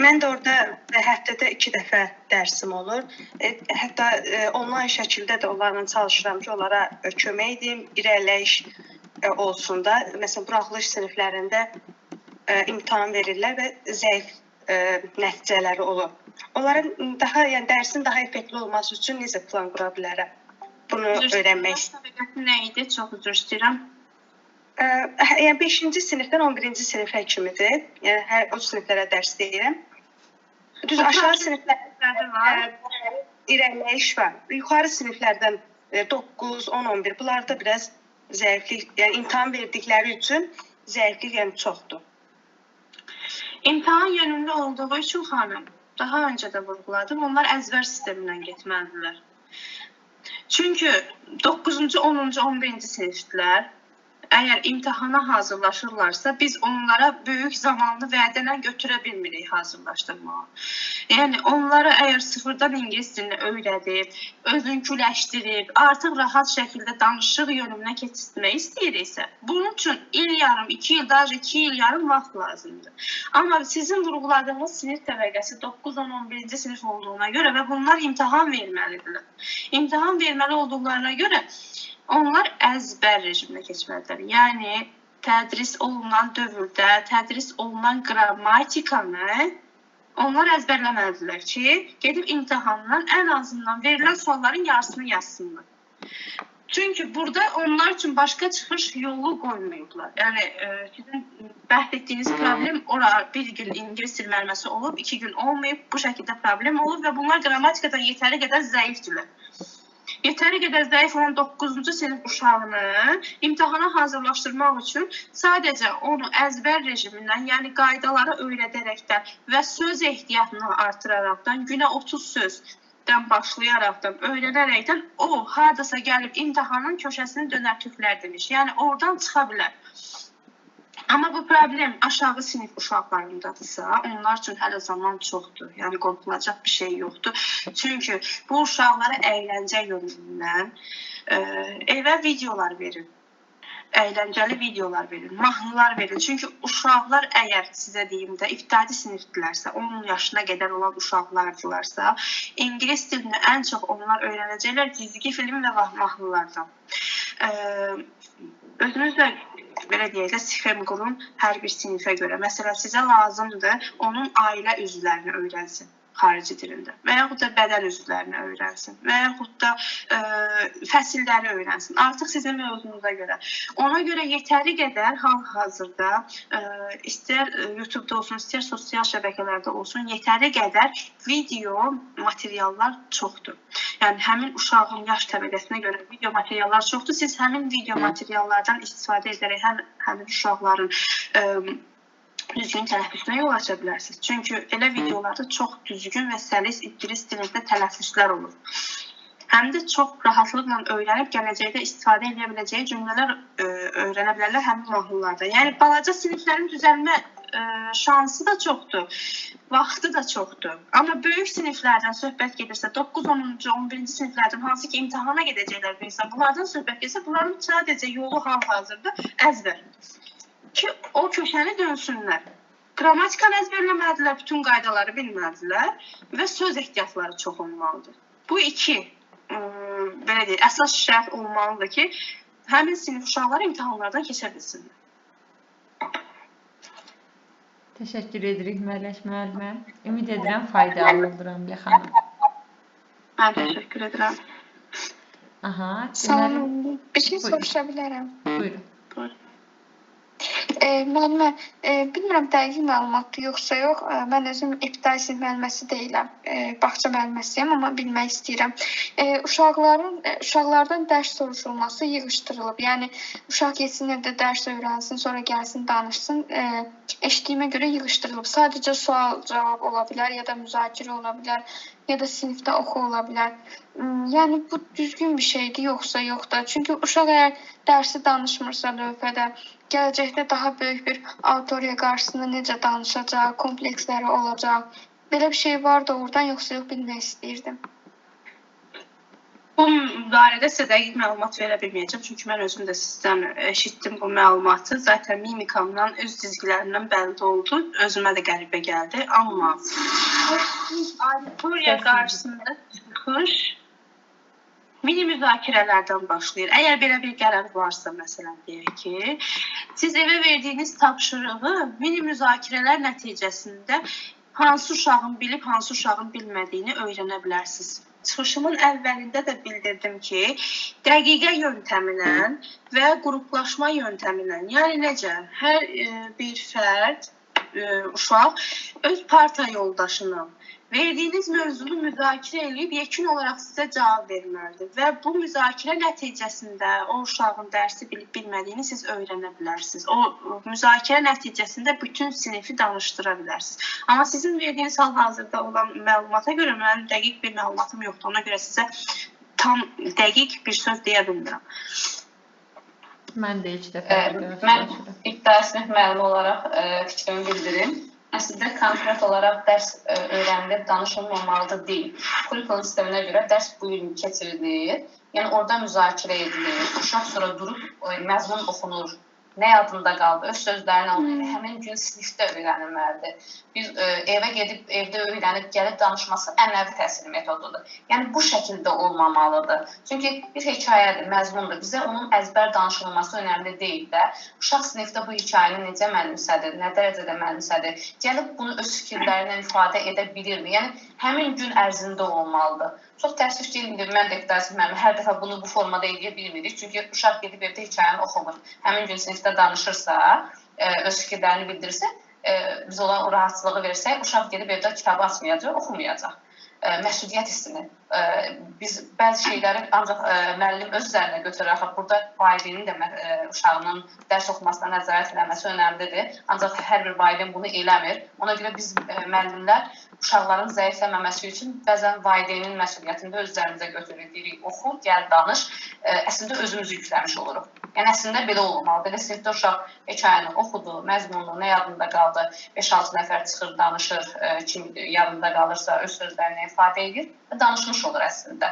Speaker 10: Mən də orada həftədə 2 dəfə dərsim olur. Hətta onlayn şəkildə də onlarla çalışıram ki, onlara kömək edim, irəliləyiş olsun da. Məsələn, buraxılış siniflərində imtahan verirlər və zəif nəticələri olur. Onların daha, yəni dərsin daha effektli olması üçün necə plan qura bilərəm? Bunu öyrənmək
Speaker 5: istəyirəm. Təbəqəsi nə idi? Çox üzr istəyirəm.
Speaker 10: Yəni 5-ci sinifdən 11-ci sinifə kimidir. Yəni hər o siniflərə dərs deyirəm. Düz aşağı siniflərdə
Speaker 5: var.
Speaker 10: İrəliləyiş var. Yuxarı siniflərdən 9, 10, 11 bunlarda biraz zəiflik, yəni imtahan verdikləri üçün zəiflik yəni çoxdur.
Speaker 5: İmtahan yönümlü olduğu üçün xanım, daha öncə də vurğuladım, onlar əzbər sistemindən getməlidirlər. Çünki 9-cu, 10-cu, 11-ci siniflər əgər imtahana hazırlaşırlarsa, biz onlara böyük zamanlı vədələ götürə bilmirik hazırlaşdırmağa. Yəni onlara əgər sıfırdan ingilis dilini öyrədib, özünküləşdirib, artıq rahat şəkildə danışıq yönümünə keçirtmək istəyiriksə, bunun üçün il yarım, 2 il, daha 2 il yarım vaxt lazımdır. Amma sizin vurğuladığınız sinif təbəqəsi 9, 10, 11-ci sinif olduğuna görə və bunlar imtahan verməlidirlər. İmtahan verməli olduqlarına görə onlar əzbər rejiminə keçməlidirlər. Yəni tədris olunan dövrdə tədris olunan qrammatikanı onlar əzbərləməlidirlər ki, gedib imtahandan ən azından verilən sualların yarısını yazsınlar. Çünki burada onlar üçün başqa çıxış yolu qoymayıblar. Yəni sizin bəhs etdiyiniz problem ora bir gün ingilis dil müəlliməsi olub, 2 gün olmayıb, bu şəkildə problem olub və bunlar qrammatikadan yetəri qədər zəifdirlər. Yetəri qədər zəif olan 9-cu sinif uşağını imtahana hazırlaşdırmaq üçün sadəcə onu əzbər rejimindən, yəni qaydaları öyrədərəkdən və söz ehtiyatını artıraraqdan, günə 30 sözdən başlayaraqdan, öyrənərəkdən o hardasa gəlib imtahanın köşəsini dönər tüklər demiş. Yəni oradan çıxa bilər. Amma bu problem aşağı sinif uşaqlarındadırsa, onlar üçün hələ zaman çoxdur. Yəni qorxulacaq bir şey yoxdur. Çünki bu uşaqlara əyləncə yönündən evə videolar verin. Əyləncəli videolar verin, mahnılar verin. Çünki uşaqlar əgər sizə deyim də ibtidai sinifdirlərsə, 10 yaşına qədər olan uşaqlardılarsa, ingilis dilini ən çox onlar öyrənəcəklər cizgi film və mahnılardan. Özünüz də belə deyək də sxem qurun hər bir sinifə görə. Məsələn, sizə lazımdır onun ailə üzvlərini öyrənsin xarici dilində və yaxud da bədən üzvlərini öyrənsin və yaxud da fəsilləri öyrənsin. Artıq sizin mövzunuza görə. Ona görə yetəri qədər hal-hazırda istər YouTube-da olsun, istər sosial şəbəkələrdə olsun, yetəri qədər video materiallar çoxdur. Yəni həmin uşağın yaş təbəqəsinə görə video materiallar çoxdur. Siz həmin video materiallardan istifadə edərək həm həmin uşaqların düzgün tələffüzünə yol aça bilərsiniz. Çünki elə videolarda çox düzgün və səlis ingilis dilində tələffüzlər olur. Həm də çox rahatlıqla öyrənib gələcəkdə istifadə edə biləcəyi cümlələr öyrənə bilərlər həmin mahnılarda. Yəni balaca siniflərin düzəlmə şansı da çoxdur, vaxtı da çoxdur. Amma böyük siniflərdən söhbət gedirsə, 9, 10-cu, 11-ci siniflərdən hansı ki imtahana gedəcəklər bu insan, bunlardan söhbət gedirsə, bunların sadəcə yolu hal-hazırda əzbər. Ki o köşəni dönsünlər. Qrammatikanı əzbərləməlidirlər, bütün qaydaları bilməlidirlər və söz ehtiyatları çox olmalıdır. Bu iki, belə deyək, əsas şərt olmalıdır ki, həmin sinif uşaqları imtahanlardan keçə bilsinlər.
Speaker 2: Təşəkkür edirik Mələk müəllimə. Ümid edirəm faydalı oldu Ramilə xanım.
Speaker 5: Mən təşəkkür edirəm.
Speaker 2: Aha,
Speaker 11: Salam, bir şey soruşa bilərəm.
Speaker 2: Buyurun.
Speaker 5: Buyurun.
Speaker 11: Müəllimə, bilmirəm dəqiq məlumatdır yoxsa yox. Mən özüm ibtidai sinif müəlliməsi deyiləm. Bağça müəlliməsiyəm, amma bilmək istəyirəm. Uşaqlardan dərs soruşulması yığışdırılıb. Yəni uşaq getsin evdə dərs öyrənsin, sonra gəlsin danışsın. Eşitdiyimə görə yığışdırılıb. Sadəcə sual-cavab ola bilər, ya da müzakirə ola bilər, ya da sinifdə oxu ola bilər. Yəni bu düzgün bir şeydir, yoxsa yox da. Çünki uşaq əgər dərsi danışmırsa lövhədə, gələcəkdə daha böyük bir auditoriya qarşısında necə danışacaq, kompleksləri olacaq. Belə bir şey var doğrudan, yoxsa yox bilmək istəyirdim.
Speaker 10: Bu barədə sizə dəqiq məlumat verə bilməyəcəm, çünki mən özüm də sizdən eşitdim bu məlumatı. Zaten mimikamdan, üz cizgilərimdən bəlli oldu. Özümə də qəribə gəldi. Amma auditoriya qarşısında çıxış mini müzakirələrdən başlayır. Əgər belə bir qərar varsa, məsələn, deyək ki, siz evə verdiyiniz tapşırığı mini müzakirələr nəticəsində hansı uşağın bilib, hansı uşağın bilmədiyini öyrənə bilərsiniz. Çıxışımın əvvəlində də bildirdim ki, dəqiqə yöntəminə və qruplaşma yöntəminə, yəni necə? Hər bir fərd, uşaq öz parta yoldaşına verdiyiniz mövzunu müzakirə eləyib yekun olaraq sizə cavab verməlidir və bu müzakirə nəticəsində o uşağın dərsi bilib bilmədiyini siz öyrənə bilərsiniz. O müzakirə nəticəsində bütün sinifi danışdıra bilərsiniz. Amma sizin verdiyiniz hal-hazırda olan məlumata görə mənim dəqiq bir məlumatım yoxdur. Ona görə sizə tam dəqiq bir söz deyə bilmirəm.
Speaker 2: Mən də ilk dəfə
Speaker 6: Mən ibtidai sinif müəllimi olaraq fikrimi bildirim. Əslində konkret olaraq dərs öyrənilib danışılmamalıdır deyil. Kurikulum sisteminə görə dərs bu il keçirilir. Yəni orada müzakirə edilir. Uşaq sonra durub məzmun oxunur. Nə yadında qaldı, öz sözlərini alır. Həmin gün sinifdə öyrənilməlidir. Biz evə gedib, evdə öyrənib, gəlib danışması ənənəvi təhsil metodudur. Yəni bu şəkildə olmamalıdır. Çünki bir hekayədir, məzmundur. Bizə onun əzbər danışılması önəmli deyil də. Uşaq sinifdə bu hekayəni necə mənimsədir, nə dərəcədə mənimsədir, gəlib bunu öz fikirlərindən ifadə edə bilirmi? Yəni həmin gün ərzində olmalıdır. Çox təəssüf ki, indi mən də ibtidai sinif müəllimi hər dəfə bunu bu formada eləyə bilmirik. Çünki uşaq gedib evdə hekayəni oxumur. Həmin gün sinifdə danışırsa, öz fikirlərini bildirirsə, biz ona o rahatçılığı versək, uşaq gedib evdə kitabı açmayacaq, oxumayacaq. Məsuliyyət hissini. Biz bəzi şeyləri ancaq müəllim öz üzərinə götürür. Axı burada valideynin də uşağının dərs oxumasına nəzarət eləməsi önəmlidir. Ancaq hər bir valideyn bunu eləmir. Ona görə biz müəllimlər uşaqların zəifləməməsi üçün bəzən valideynin məsuliyyətini də öz üzərimizə götürürük. Deyirik, oxu, gəl, danış. Əslində özümüzü yükləmiş oluruq. Yəni əslində belə olmalıdır. Elə sinifdə uşaq hekayəni oxudu, məzmunu nə yadında qaldı, 5-6 nəfər çıxır, danışır, kim yadında qalırsa öz sözlərini ifadə edir və danışmış olur əslində.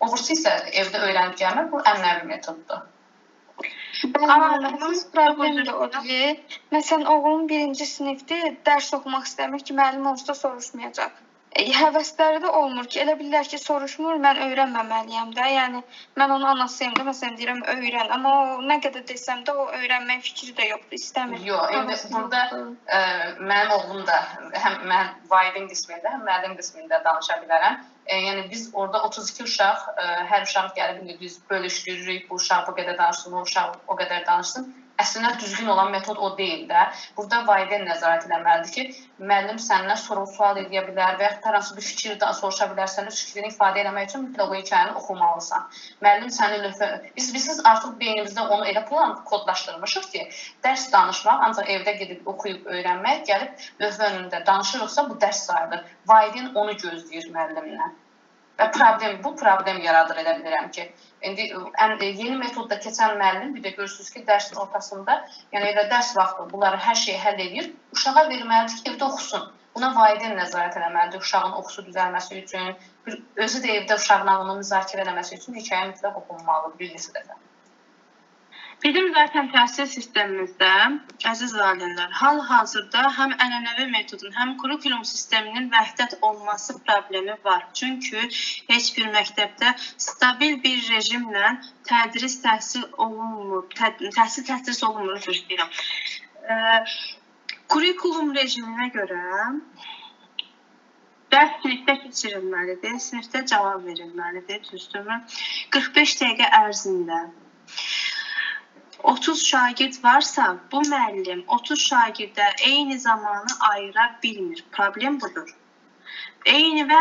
Speaker 6: O birisi isə evdə öyrənib gəlmək bu ənənəvi metoddur.
Speaker 11: Bəli, əsas problem də odur ki, məsələn, oğlum birinci sinifdir, dərs oxumaq istəmir ki, müəllim onsuz da soruşmayacaq. Həvəsləri də olmur ki, elə bilirlər ki, soruşmur, mən öyrənməməliyəm də. Yəni mən onun anasıyam da, məsələn deyirəm öyrən, amma o nə qədər desəm də o öyrənmək fikri də yoxdur, istəmir.
Speaker 6: Yox, indi burada mənim oğlum da həm mən valideyn qismində, həm müəllim qismində danışa bilərəm. Yəni biz orada 32 uşaq, hər uşaq gəlib indi biz bölüşdürürük, bu uşaq bu qədər danışsın, o uşaq o qədər danışsın. Əslində düzgün olan metod o deyil də. Burada valideyn nəzarət eləməlidir ki, müəllim səndən soru-sual eləyə bilər və yaxud hər hansı bir fikir soruşa bilərsən, öz fikrini ifadə eləmək üçün mütləq o hekayəni oxumalısan. Müəllim səni lövhə... Biz artıq beynimizdə onu elə plan kodlaşdırmışıq ki, dərs danışmaq, ancaq evdə gedib oxuyub öyrənmək, gəlib lövhə önündə danışırıqsa bu dərs sayılır. Valideyn onu gözləyir müəllimdən. Və problem, bu problem yaradır elə bilirəm ki, indi yeni metodda keçən müəllim bir də görürsünüz ki, dərsin ortasında, yəni elə dərs vaxtı bunları hər şeyi həll edir, uşağa verməlidir ki, evdə oxusun. Buna valideyn nəzarət eləməlidir uşağın oxusu düzəlməsi üçün, özü də evdə uşaqla onu müzakirə eləməsi üçün hekayə mütləq oxunmalıdır bir neçə dəfə.
Speaker 10: Bizim zaten təhsil sistemimizdə, əziz valideynlər, hal-hazırda həm ənənəvi metodun, həm kurikulum sisteminin vəhdət olması problemi var. Çünki heç bir məktəbdə stabil bir rejimlə tədris təhsil olunmur, təhsil tədris olunmur, üzr istəyirəm. Kurikulum rejiminə görə dərs sinifdə keçirilməlidir, sinifdə cavab verilməlidir, düzdürmü? 45 dəqiqə ərzində.
Speaker 5: 30 şagird varsa, bu müəllim 30 şagirdə eyni zamanı ayıra bilmir. Problem budur. Eyni və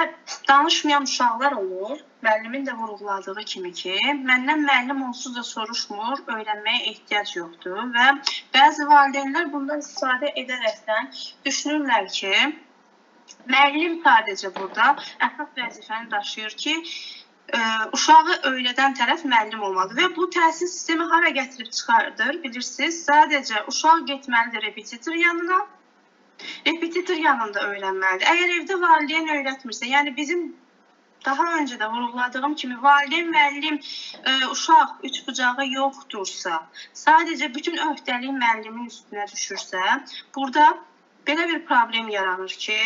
Speaker 5: danışmayan uşaqlar olur. Müəllimin də vurğuladığı kimi ki, məndən müəllim onsuz da soruşmur, öyrənməyə ehtiyac yoxdur və bəzi valideynlər bundan istifadə edərəkdən düşünürlər ki, müəllim sadəcə burada əsas vəzifəni daşıyır ki, uşağı öyrədən tərəf müəllim olmalıdır və bu təhsil sistemi hara gətirib çıxardır, bilirsiniz? Sadəcə uşaq getməlidir repetitor yanına, repetitor yanında öyrənməlidir. Əgər evdə valideyn öyrətmirsə, yəni bizim daha öncə də vurğuladığım kimi valideyn, müəllim, uşaq üçbucağı yoxdursa, sadəcə bütün öhdəlik müəllimin üstünə düşürsə, burada belə bir problem yaranır ki,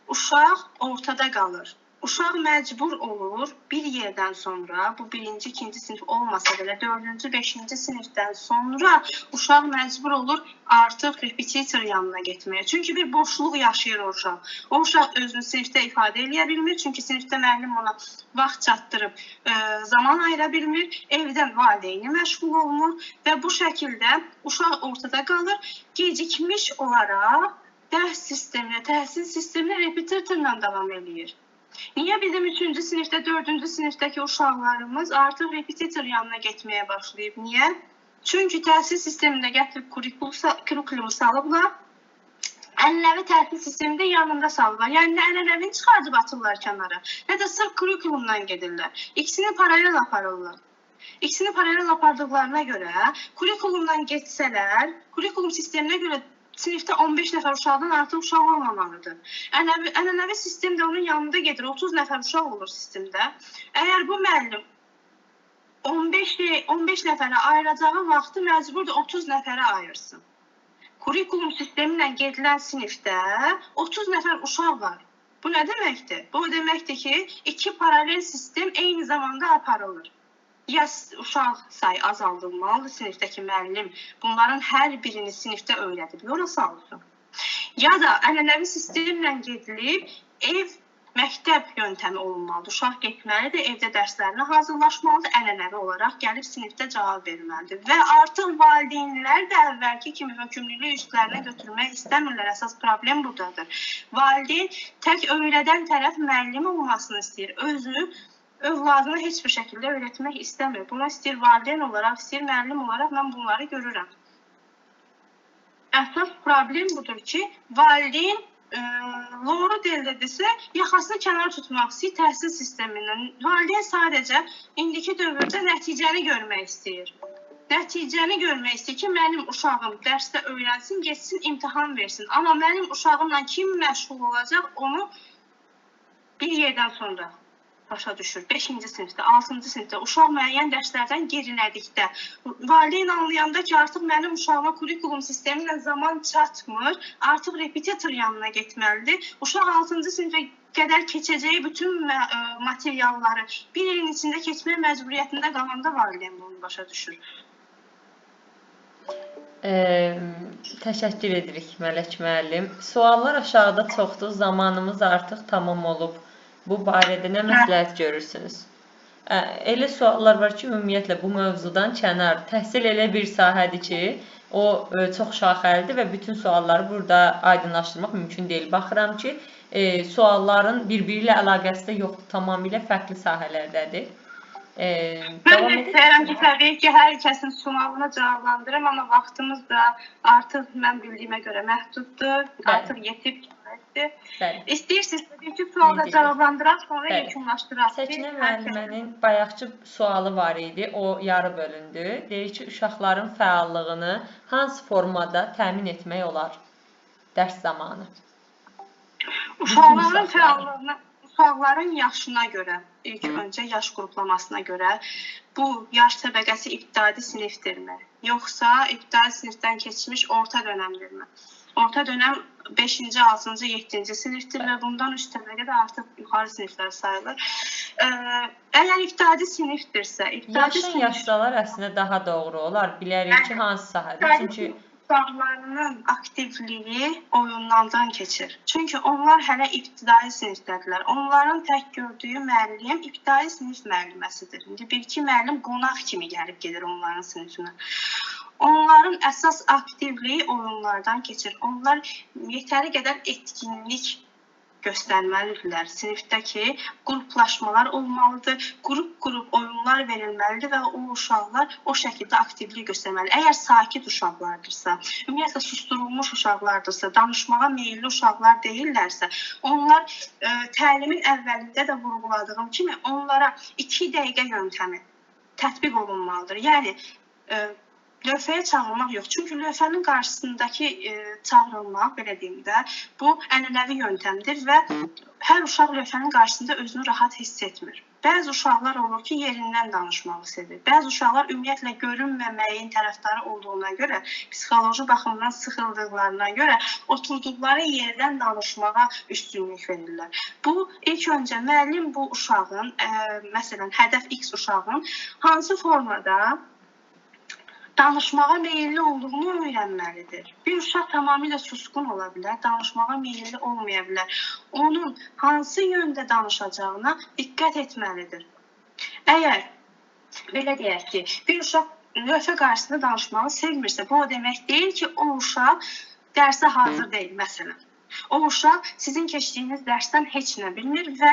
Speaker 5: uşaq ortada qalır. Uşaq məcbur olur bir yerdən sonra, bu birinci, ikinci sinif olmasa belə, dördüncü, beşinci sinifdən sonra uşaq məcbur olur artıq repetitor yanına getməyə. Çünki bir boşluq yaşayır o uşaq. O uşaq özünü sinifdə ifadə eləyə bilmir, çünki sinifdə müəllim ona vaxt çatdırıb zaman ayıra bilmir, evdən valideyni məşğul olunur və bu şəkildə uşaq ortada qalır. Gecikmiş olaraq dərs sisteminə, təhsil sisteminə repetitorla davam eləyir. Niyə bizim 3-cü sinifdə, 4-cü sinifdəki uşaqlarımız artıq repetitor yanına getməyə başlayıb? Niyə? Çünki təhsil sistemində gətirib kurikulumu salıblar, ənənəvi təhsil sistemində yanında salıblar. Yəni, nə ənənəvini çıxardıb atırlar kənara, nə də sırf kurikulumdan gedirlər. İkisini paralel aparırlar. İkisini paralel apardıqlarına görə, kurikulumdan getsələr, kurikulum sisteminə görə sinifdə 15 nəfər uşaqdan artıq uşaq olmamalıdır. Ənənəvi sistem də onun yanında gedir. 30 nəfər uşaq olur sistemdə. Əgər bu müəllim 15 nəfərə ayıracağı vaxtı məcburdur 30 nəfərə ayırsın. Kurikulum sistemi ilə gedilən sinifdə 30 nəfər uşaq var. Bu nə deməkdir? Bu o deməkdir ki, iki paralel sistem eyni zamanda aparılır. Ya uşaq sayı azaldılmalıdır, sinifdəki müəllim bunların hər birini sinifdə öyrədib, yola salsın. Ya da ənənəvi sistemlə gedilib, ev, məktəb yöntəmi olunmalıdır. Uşaq getməlidir, evdə dərslərinə hazırlaşmalıdır, ənənəvi olaraq gəlib sinifdə cavab verməlidir. Və artıq valideynlər də əvvəlki kimi hökmlülüyü üstlərinə götürmək istəmirlər. Əsas problem buradadır. Valideyn tək öyrədən tərəf müəllim olmasını istəyir, özü övladını heç bir şəkildə öyrətmək istəmir. Buna istəyir valideyn olaraq, istəyir müəllim olaraq mən bunları görürəm. Əsas problem budur ki, valideyn doğru dildə desə, yaxasını kənar tutmaq istəyir təhsil sistemindən. Valideyn sadəcə indiki dövrdə nəticəni görmək istəyir. Nəticəni görmək istəyir ki, mənim uşağım dərsdə öyrənsin, getsin, imtahan versin. Amma mənim uşağımla kim məşğul olacaq, onu bir yerdən sonra başa düşür. 5-ci sinifdə, 6-cı sinifdə uşaq müəyyən dərslərdən gerilədikdə, valideyn anlayanda ki, artıq mənim uşağıma kurikulum sistemi ilə zaman çatmır, artıq repetitor yanına getməlidir. Uşaq 6-cı sinifə qədər keçəcəyi bütün materialları bir ilin içində keçmək məcburiyyətində qalanda valideyn bunu başa düşür.
Speaker 2: Təşəkkür edirik Mələk müəllim. Suallar aşağıda çoxdur, zamanımız artıq tamam olub. Bu barədə nə məsləhət görürsünüz? Elə suallar var ki, ümumiyyətlə bu mövzudan kənar. Təhsil elə bir sahədir ki, o çox şaxəlidir və bütün sualları burada aydınlaşdırmaq mümkün deyil. Baxıram ki, sualların bir-biri ilə əlaqəsi də yoxdur, tamamilə fərqli sahələrdədir.
Speaker 5: Mən də istəyirəm ki, təbii ki, hər kəsin sualına cavablandırım, amma vaxtımız da artıq mən bildiyimə görə məhduddur, artıq yetib. İstəyirsiniz, təbii ki, sualda cavablandıraq, sonra yekunlaşdıraq.
Speaker 2: Səkinə müəllimənin bayaqçı sualı var idi, o yarı bölündü. Deyir ki, uşaqların fəallığını hansı formada təmin etmək olar dərs zamanı?
Speaker 5: Uşaqların fəallığını, uşaqların yaşına görə, ilk öncə yaş qruplamasına görə bu yaş təbəqəsi ibtidai sinifdirmi? Yoxsa ibtidai sinifdən keçmiş orta dönəmdirmi? Orta dönəm 5-ci, 6-cı, 7-ci sinifdir və bundan üst təbəqə də artıq yuxarı siniflər sayılır. Əgər ibtidai sinifdirsə,
Speaker 2: ibtidai sinif... Yaşsalar əslində daha doğru olar. Bilərik ki, hansı sahədir. Çünki
Speaker 5: uşaqlarının aktivliyi oyunlardan keçir. Çünki onlar hələ ibtidai sinifdədirlər. Onların tək gördüyü müəllim ibtidai sinif müəlliməsidir. İndi bir-iki müəllim qonaq kimi gəlib gedir onların sinifinə.
Speaker 10: Onların əsas aktivliyi oyunlardan keçir. Onlar yetəri qədər etkinlik göstərməlidirlər. Sinifdəki qruplaşmalar olmalıdır, qrup-qrup oyunlar verilməlidir və o uşaqlar o şəkildə aktivlik göstərməlidir. Əgər sakit uşaqlardırsa, ümumiyyətlə susturulmuş uşaqlardırsa, danışmağa meyilli uşaqlar deyillərsə, onlar təlimin əvvəlində də vurğuladığım kimi onlara 2 dəqiqə yöntəmi tətbiq olunmalıdır. Yəni lövhəyə çağırmaq yox. Çünki lövhənin qarşısındakı çağırılmaq, belə deyim də, bu ənənəvi yöntəmdir və hər uşaq lövhənin qarşısında özünü rahat hiss etmir. Bəzi uşaqlar olur ki, yerindən danışmağı sevir. Bəzi uşaqlar ümumiyyətlə görünməməyin tərəfdarı olduğuna görə, psixoloji baxımdan sıxıldıqlarına görə oturduqları yerdən danışmağa üstünlük verirlər. Bu, ilk öncə müəllim bu uşağın, məsələn, hədəf X uşağın hansı formada danışmağa meyilli olduğunu öyrənməlidir. Bir uşaq tamamilə susqun ola bilər, danışmağa meyilli olmaya bilər. Onun hansı yöndə danışacağına diqqət etməlidir. Əgər, belə deyək ki, bir uşaq lövhə qarşısında danışmağı sevmirsə, bu o demək deyil ki, o uşaq dərsə hazır deyil, məsələn. O uşaq sizin keçdiyiniz dərsdən heç nə bilmir və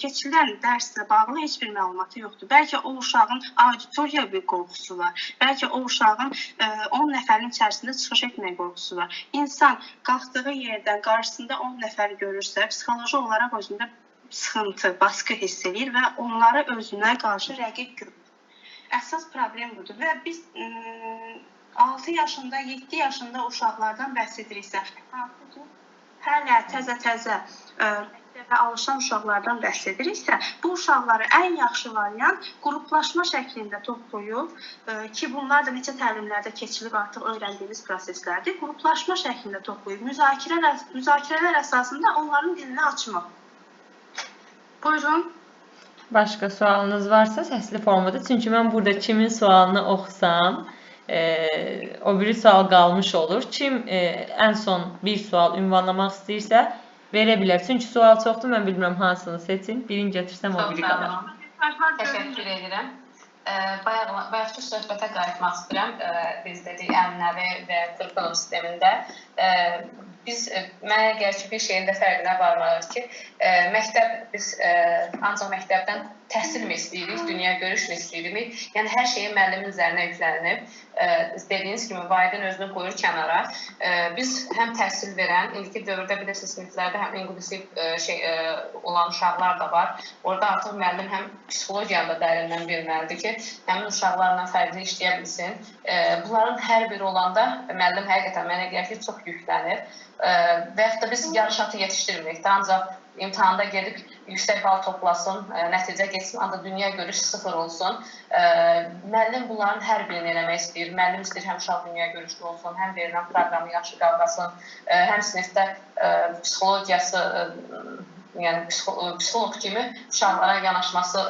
Speaker 10: keçilən dərslə bağlı heç bir məlumatı yoxdur. Bəlkə o uşağın auditoriya bir qorxusu var. Bəlkə o uşağın 10 nəfərin içərisində çıxış etmək qorxusu var. İnsan qalxdığı yerdən qarşısında 10 nəfər görürsə, psixoloji olaraq özündə sıxıntı, baskı hiss edir və onları özünə qarşı rəqib görür. Əsas problem budur və biz 6 yaşında, 7 yaşında uşaqlardan bəhs ediriksə, hansı ki, hələ təzə-təzə məktəbə alışan uşaqlardan bəhs ediriksə, bu uşaqları ən yaxşı variant qruplaşma şəklində toplayıb, ki, bunlar da neçə təlimlərdə keçilib artıq öyrəndiyimiz proseslərdir, qruplaşma şəklində toplayıb, müzakirələr əsasında onların dilini açmaq. Buyurun.
Speaker 2: Başqa sualınız varsa səsli formada, çünki mən burada kimin sualını oxusam, o biri sual qalmış olur. Kim ən son bir sual ünvanlamaq istəyirsə, verə bilər. Çünki sual çoxdur, mən bilmirəm hansını seçim. Birini gətirsəm, o biri qalar.
Speaker 6: Təşəkkür edirəm. Bayaqki söhbətə qayıtmaq istəyirəm. Biz dedik, ənənəvi və kurikulum sistemində biz, mənə gəlir ki, bir şeyin də fərqinə varmalıyıq ki, məktəb, biz ancaq məktəbdən təhsil mi istəyirik, dünya görüş mü istəyirik? Yəni, hər şeyin müəllimin üzərinə yüklənib. Dediyiniz kimi, valideyn özünü qoyur kənara. Biz həm təhsil verən, indiki dövrdə bilirsiniz, siniflərdə həm inklusiv olan uşaqlar da var. Orada artıq müəllim həm psixologiyanı da dərindən bilməlidir ki, həmin uşaqlarla fərqli işləyə bilsin. Bunların hər biri olanda müəllim həqiqətən mənə gəlir ki, çox yüklənir. Və yaxud da biz yarış atı yetişdirmirik də, ancaq imtahanda gedib yüksək bal toplasın, nəticə getsin, ancaq dünya görüş sıfır olsun. Müəllim bunların hər birini eləmək istəyir. Müəllim istəyir həm uşaq dünya görüşlü olsun, həm verilən proqramı yaxşı qavrasın, həm sinifdə psixologiyası, yəni psixoloq kimi uşaqlara yanaşması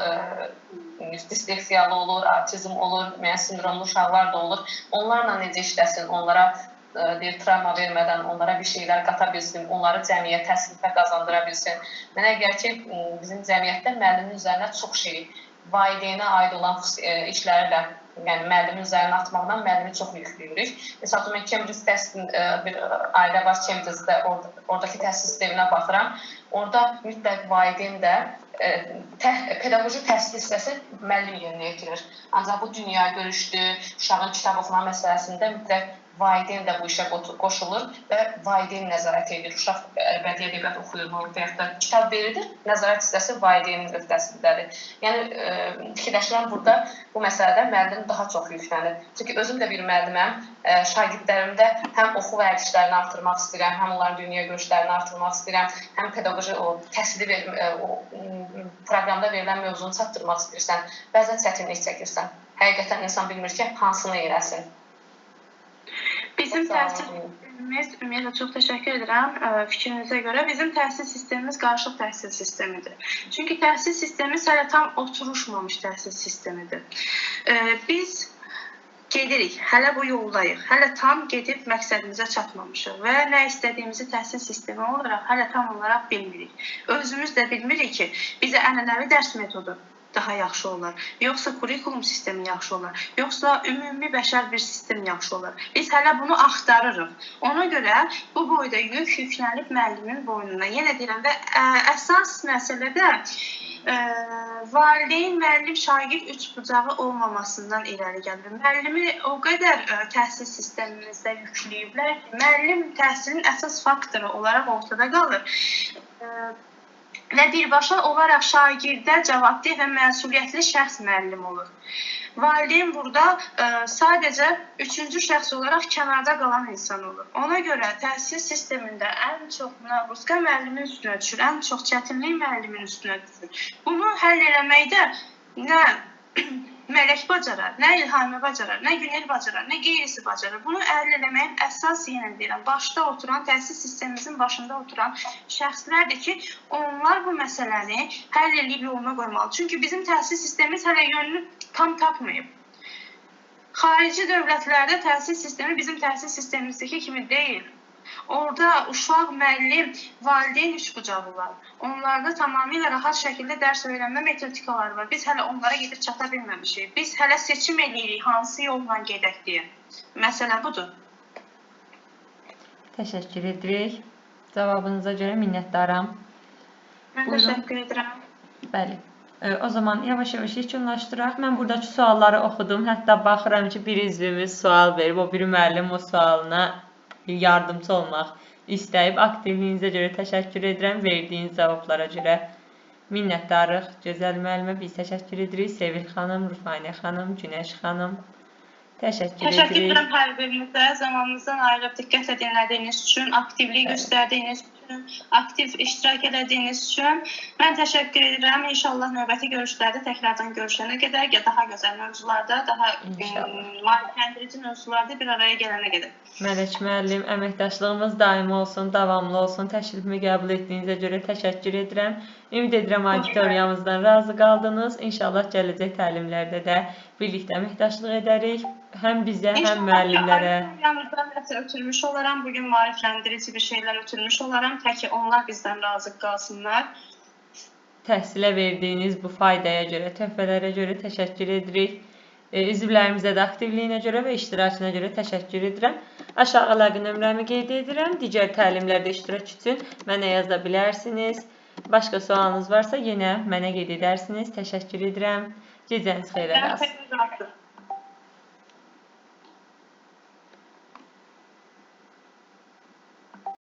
Speaker 6: disleksiyalı olur, autizm olur, müəyyən sindromlu uşaqlar da olur. Onlarla necə işləsin, onlara bir travma vermədən onlara bir şeylər qata bilsin, onları cəmiyyətə, sinifə qazandıra bilsin. Mənə gəlir ki, bizim cəmiyyətdə müəllimin üzərinə çox şey, valideynə aid olan işləri də, yəni müəllimin üzərinə atmaqdan müəllimi çox yükləyirik. Məsəl üçün, mən Cambridge təhsil, bir ailə var Cambridge-də, oradakı təhsil sisteminə baxıram. Orada mütləq valideyn də pedaqoji təhsil hissəsi müəllim yerinə yetirir. Ancaq bu dünya görüşdür, uşağın kitab oxuma məsələsində mütləq valideyn də bu işə qoşulur və valideyn nəzarət edir. Uşaq bədii ədəbiyyat oxuyurmu və yaxud da kitab verilir, nəzarət hissəsi valideynin öhdəsindədir. Yəni, fikirləşirəm burada bu məsələdə müəllim daha çox yüklənir. Çünki özüm də bir müəlliməm, şagirdlərimdə həm oxu vərdişlərini artırmaq istəyirəm, həm onların dünya görüşlərini artırmaq istəyirəm, həm pedaqoji o təhsili proqramda verilən mövzunu çatdırmaq istəyirsən, bəzən çətinlik çəkirsən. Həqiqətən insan bilmir ki, hansını eləsin.
Speaker 10: Bizim təhsil sistemimiz, ümumiyyətlə çox təşəkkür edirəm fikrinizə görə. Bizim təhsil sistemimiz qarışıq təhsil sistemidir. Çünki təhsil sistemimiz hələ tam oturuşmamış təhsil sistemidir. Biz gedirik, hələ bu yoldayıq, hələ tam gedib məqsədimizə çatmamışıq və nə istədiyimizi təhsil sistemi olaraq hələ tam olaraq bilmirik. Özümüz də bilmirik ki, bizə ənənəvi dərs metodu
Speaker 3: daha yaxşı olar, yoxsa kurikulum sistemi yaxşı olar, yoxsa ümumi bəşər bir sistem yaxşı olar. Biz hələ bunu axtarırıq. Ona görə bu boyda yük yüklənib müəllimin boynuna. Yenə deyirəm və əsas məsələ də valideyn, müəllim, şagird üçbucağı olmamasından irəli gəlir. Müəllimi o qədər təhsil sistemimizdə yükləyiblər ki, müəllim təhsilin əsas faktoru olaraq ortada qalır. Və birbaşa olaraq şagirdə cavabdeh və məsuliyyətli şəxs müəllim olur. Valideyn burada sadəcə üçüncü şəxs olaraq kənarda qalan insan olur. Ona görə təhsil sistemində ən çox naqruska müəllimin üstünə düşür, ən çox çətinlik müəllimin üstünə düşür. Bunu həll eləməkdə nə Mələk bacarar, nə İlhamə bacarar, nə Günel bacarar, nə qeyrisi bacarar. Bunu həll eləməyin əsas, yenə deyirəm, başda oturan, təhsil sistemimizin başında oturan şəxslərdir ki, onlar bu məsələni həll eləyib yoluna qoymalı. Çünki bizim təhsil sistemimiz hələ yönünü tam tapmayıb. Xarici dövlətlərdə təhsil sistemi bizim təhsil sistemimizdəki kimi deyil. Orada uşaq, müəllim, valideyn üçbucağı var. Onlarda tamamilə rahat şəkildə dərs öyrənmə metodikaları var. Biz hələ onlara gedib çata bilməmişik. Biz hələ seçim eləyirik hansı yolla gedək deyə. Məsələ budur.
Speaker 2: Təşəkkür edirik. Cavabınıza görə minnətdaram.
Speaker 3: Mən
Speaker 2: Buyurun.
Speaker 3: təşəkkür edirəm.
Speaker 2: Bəli. O zaman yavaş-yavaş yekunlaşdıraq. Mən buradakı sualları oxudum. Hətta baxıram ki, bir üzvümüz sual verib, o biri müəllim o sualına yardımçı olmaq istəyib. Aktivliyinizə görə təşəkkür edirəm. Verdiyiniz cavablara görə minnətdarıq. Gözəl müəllimə biz təşəkkür edirik. Sevil xanım, Rufaniyə xanım, Günəş xanım. Təşəkkür
Speaker 3: Təşəkkür
Speaker 2: edirik.
Speaker 3: edirəm hər birinizə. Zamanınızdan ayırıb diqqətlə dinlədiyiniz üçün, aktivlik göstərdiyiniz üçün, aktiv iştirak elədiyiniz üçün mən təşəkkür edirəm. İnşallah növbəti görüşlərdə təkrardan görüşənə qədər ya daha gözəl mövzularda, daha maarifləndirici mövzularda bir araya gələnə qədər.
Speaker 2: Mələk müəllim, əməkdaşlığımız daimi olsun, davamlı olsun. Təklifimi qəbul etdiyinizə görə təşəkkür edirəm. Ümid edirəm auditoriyamızdan razı qaldınız. İnşallah gələcək təlimlərdə də birlikdə əməkdaşlıq edərik. Həm bizə, həm
Speaker 3: İnşallah ki,
Speaker 2: müəllimlərə.
Speaker 3: auditoriyamızdan nəsə ötürmüş olaram. Bugün maarifləndirici bir şeylər ötürmüş olaram. Tək ki onlar bizdən razı qalsınlar.
Speaker 2: Təhsilə verdiyiniz bu faydaya görə, töhfələrə görə təşəkkür edirik. Üzvlərimizə də aktivliyinə görə və iştirakına görə təşəkkür edirəm. Aşağı əlaqə nömrəmi qeyd edirəm. Digər təlimlərdə iştirak üçün mənə yaza bilərsiniz. Başqa sualınız varsa yenə mənə qeyd edərsiniz. Təşəkkür edirəm. Gecəniz xeyrə qalsın.
Speaker 3: Xeyrə qalsın.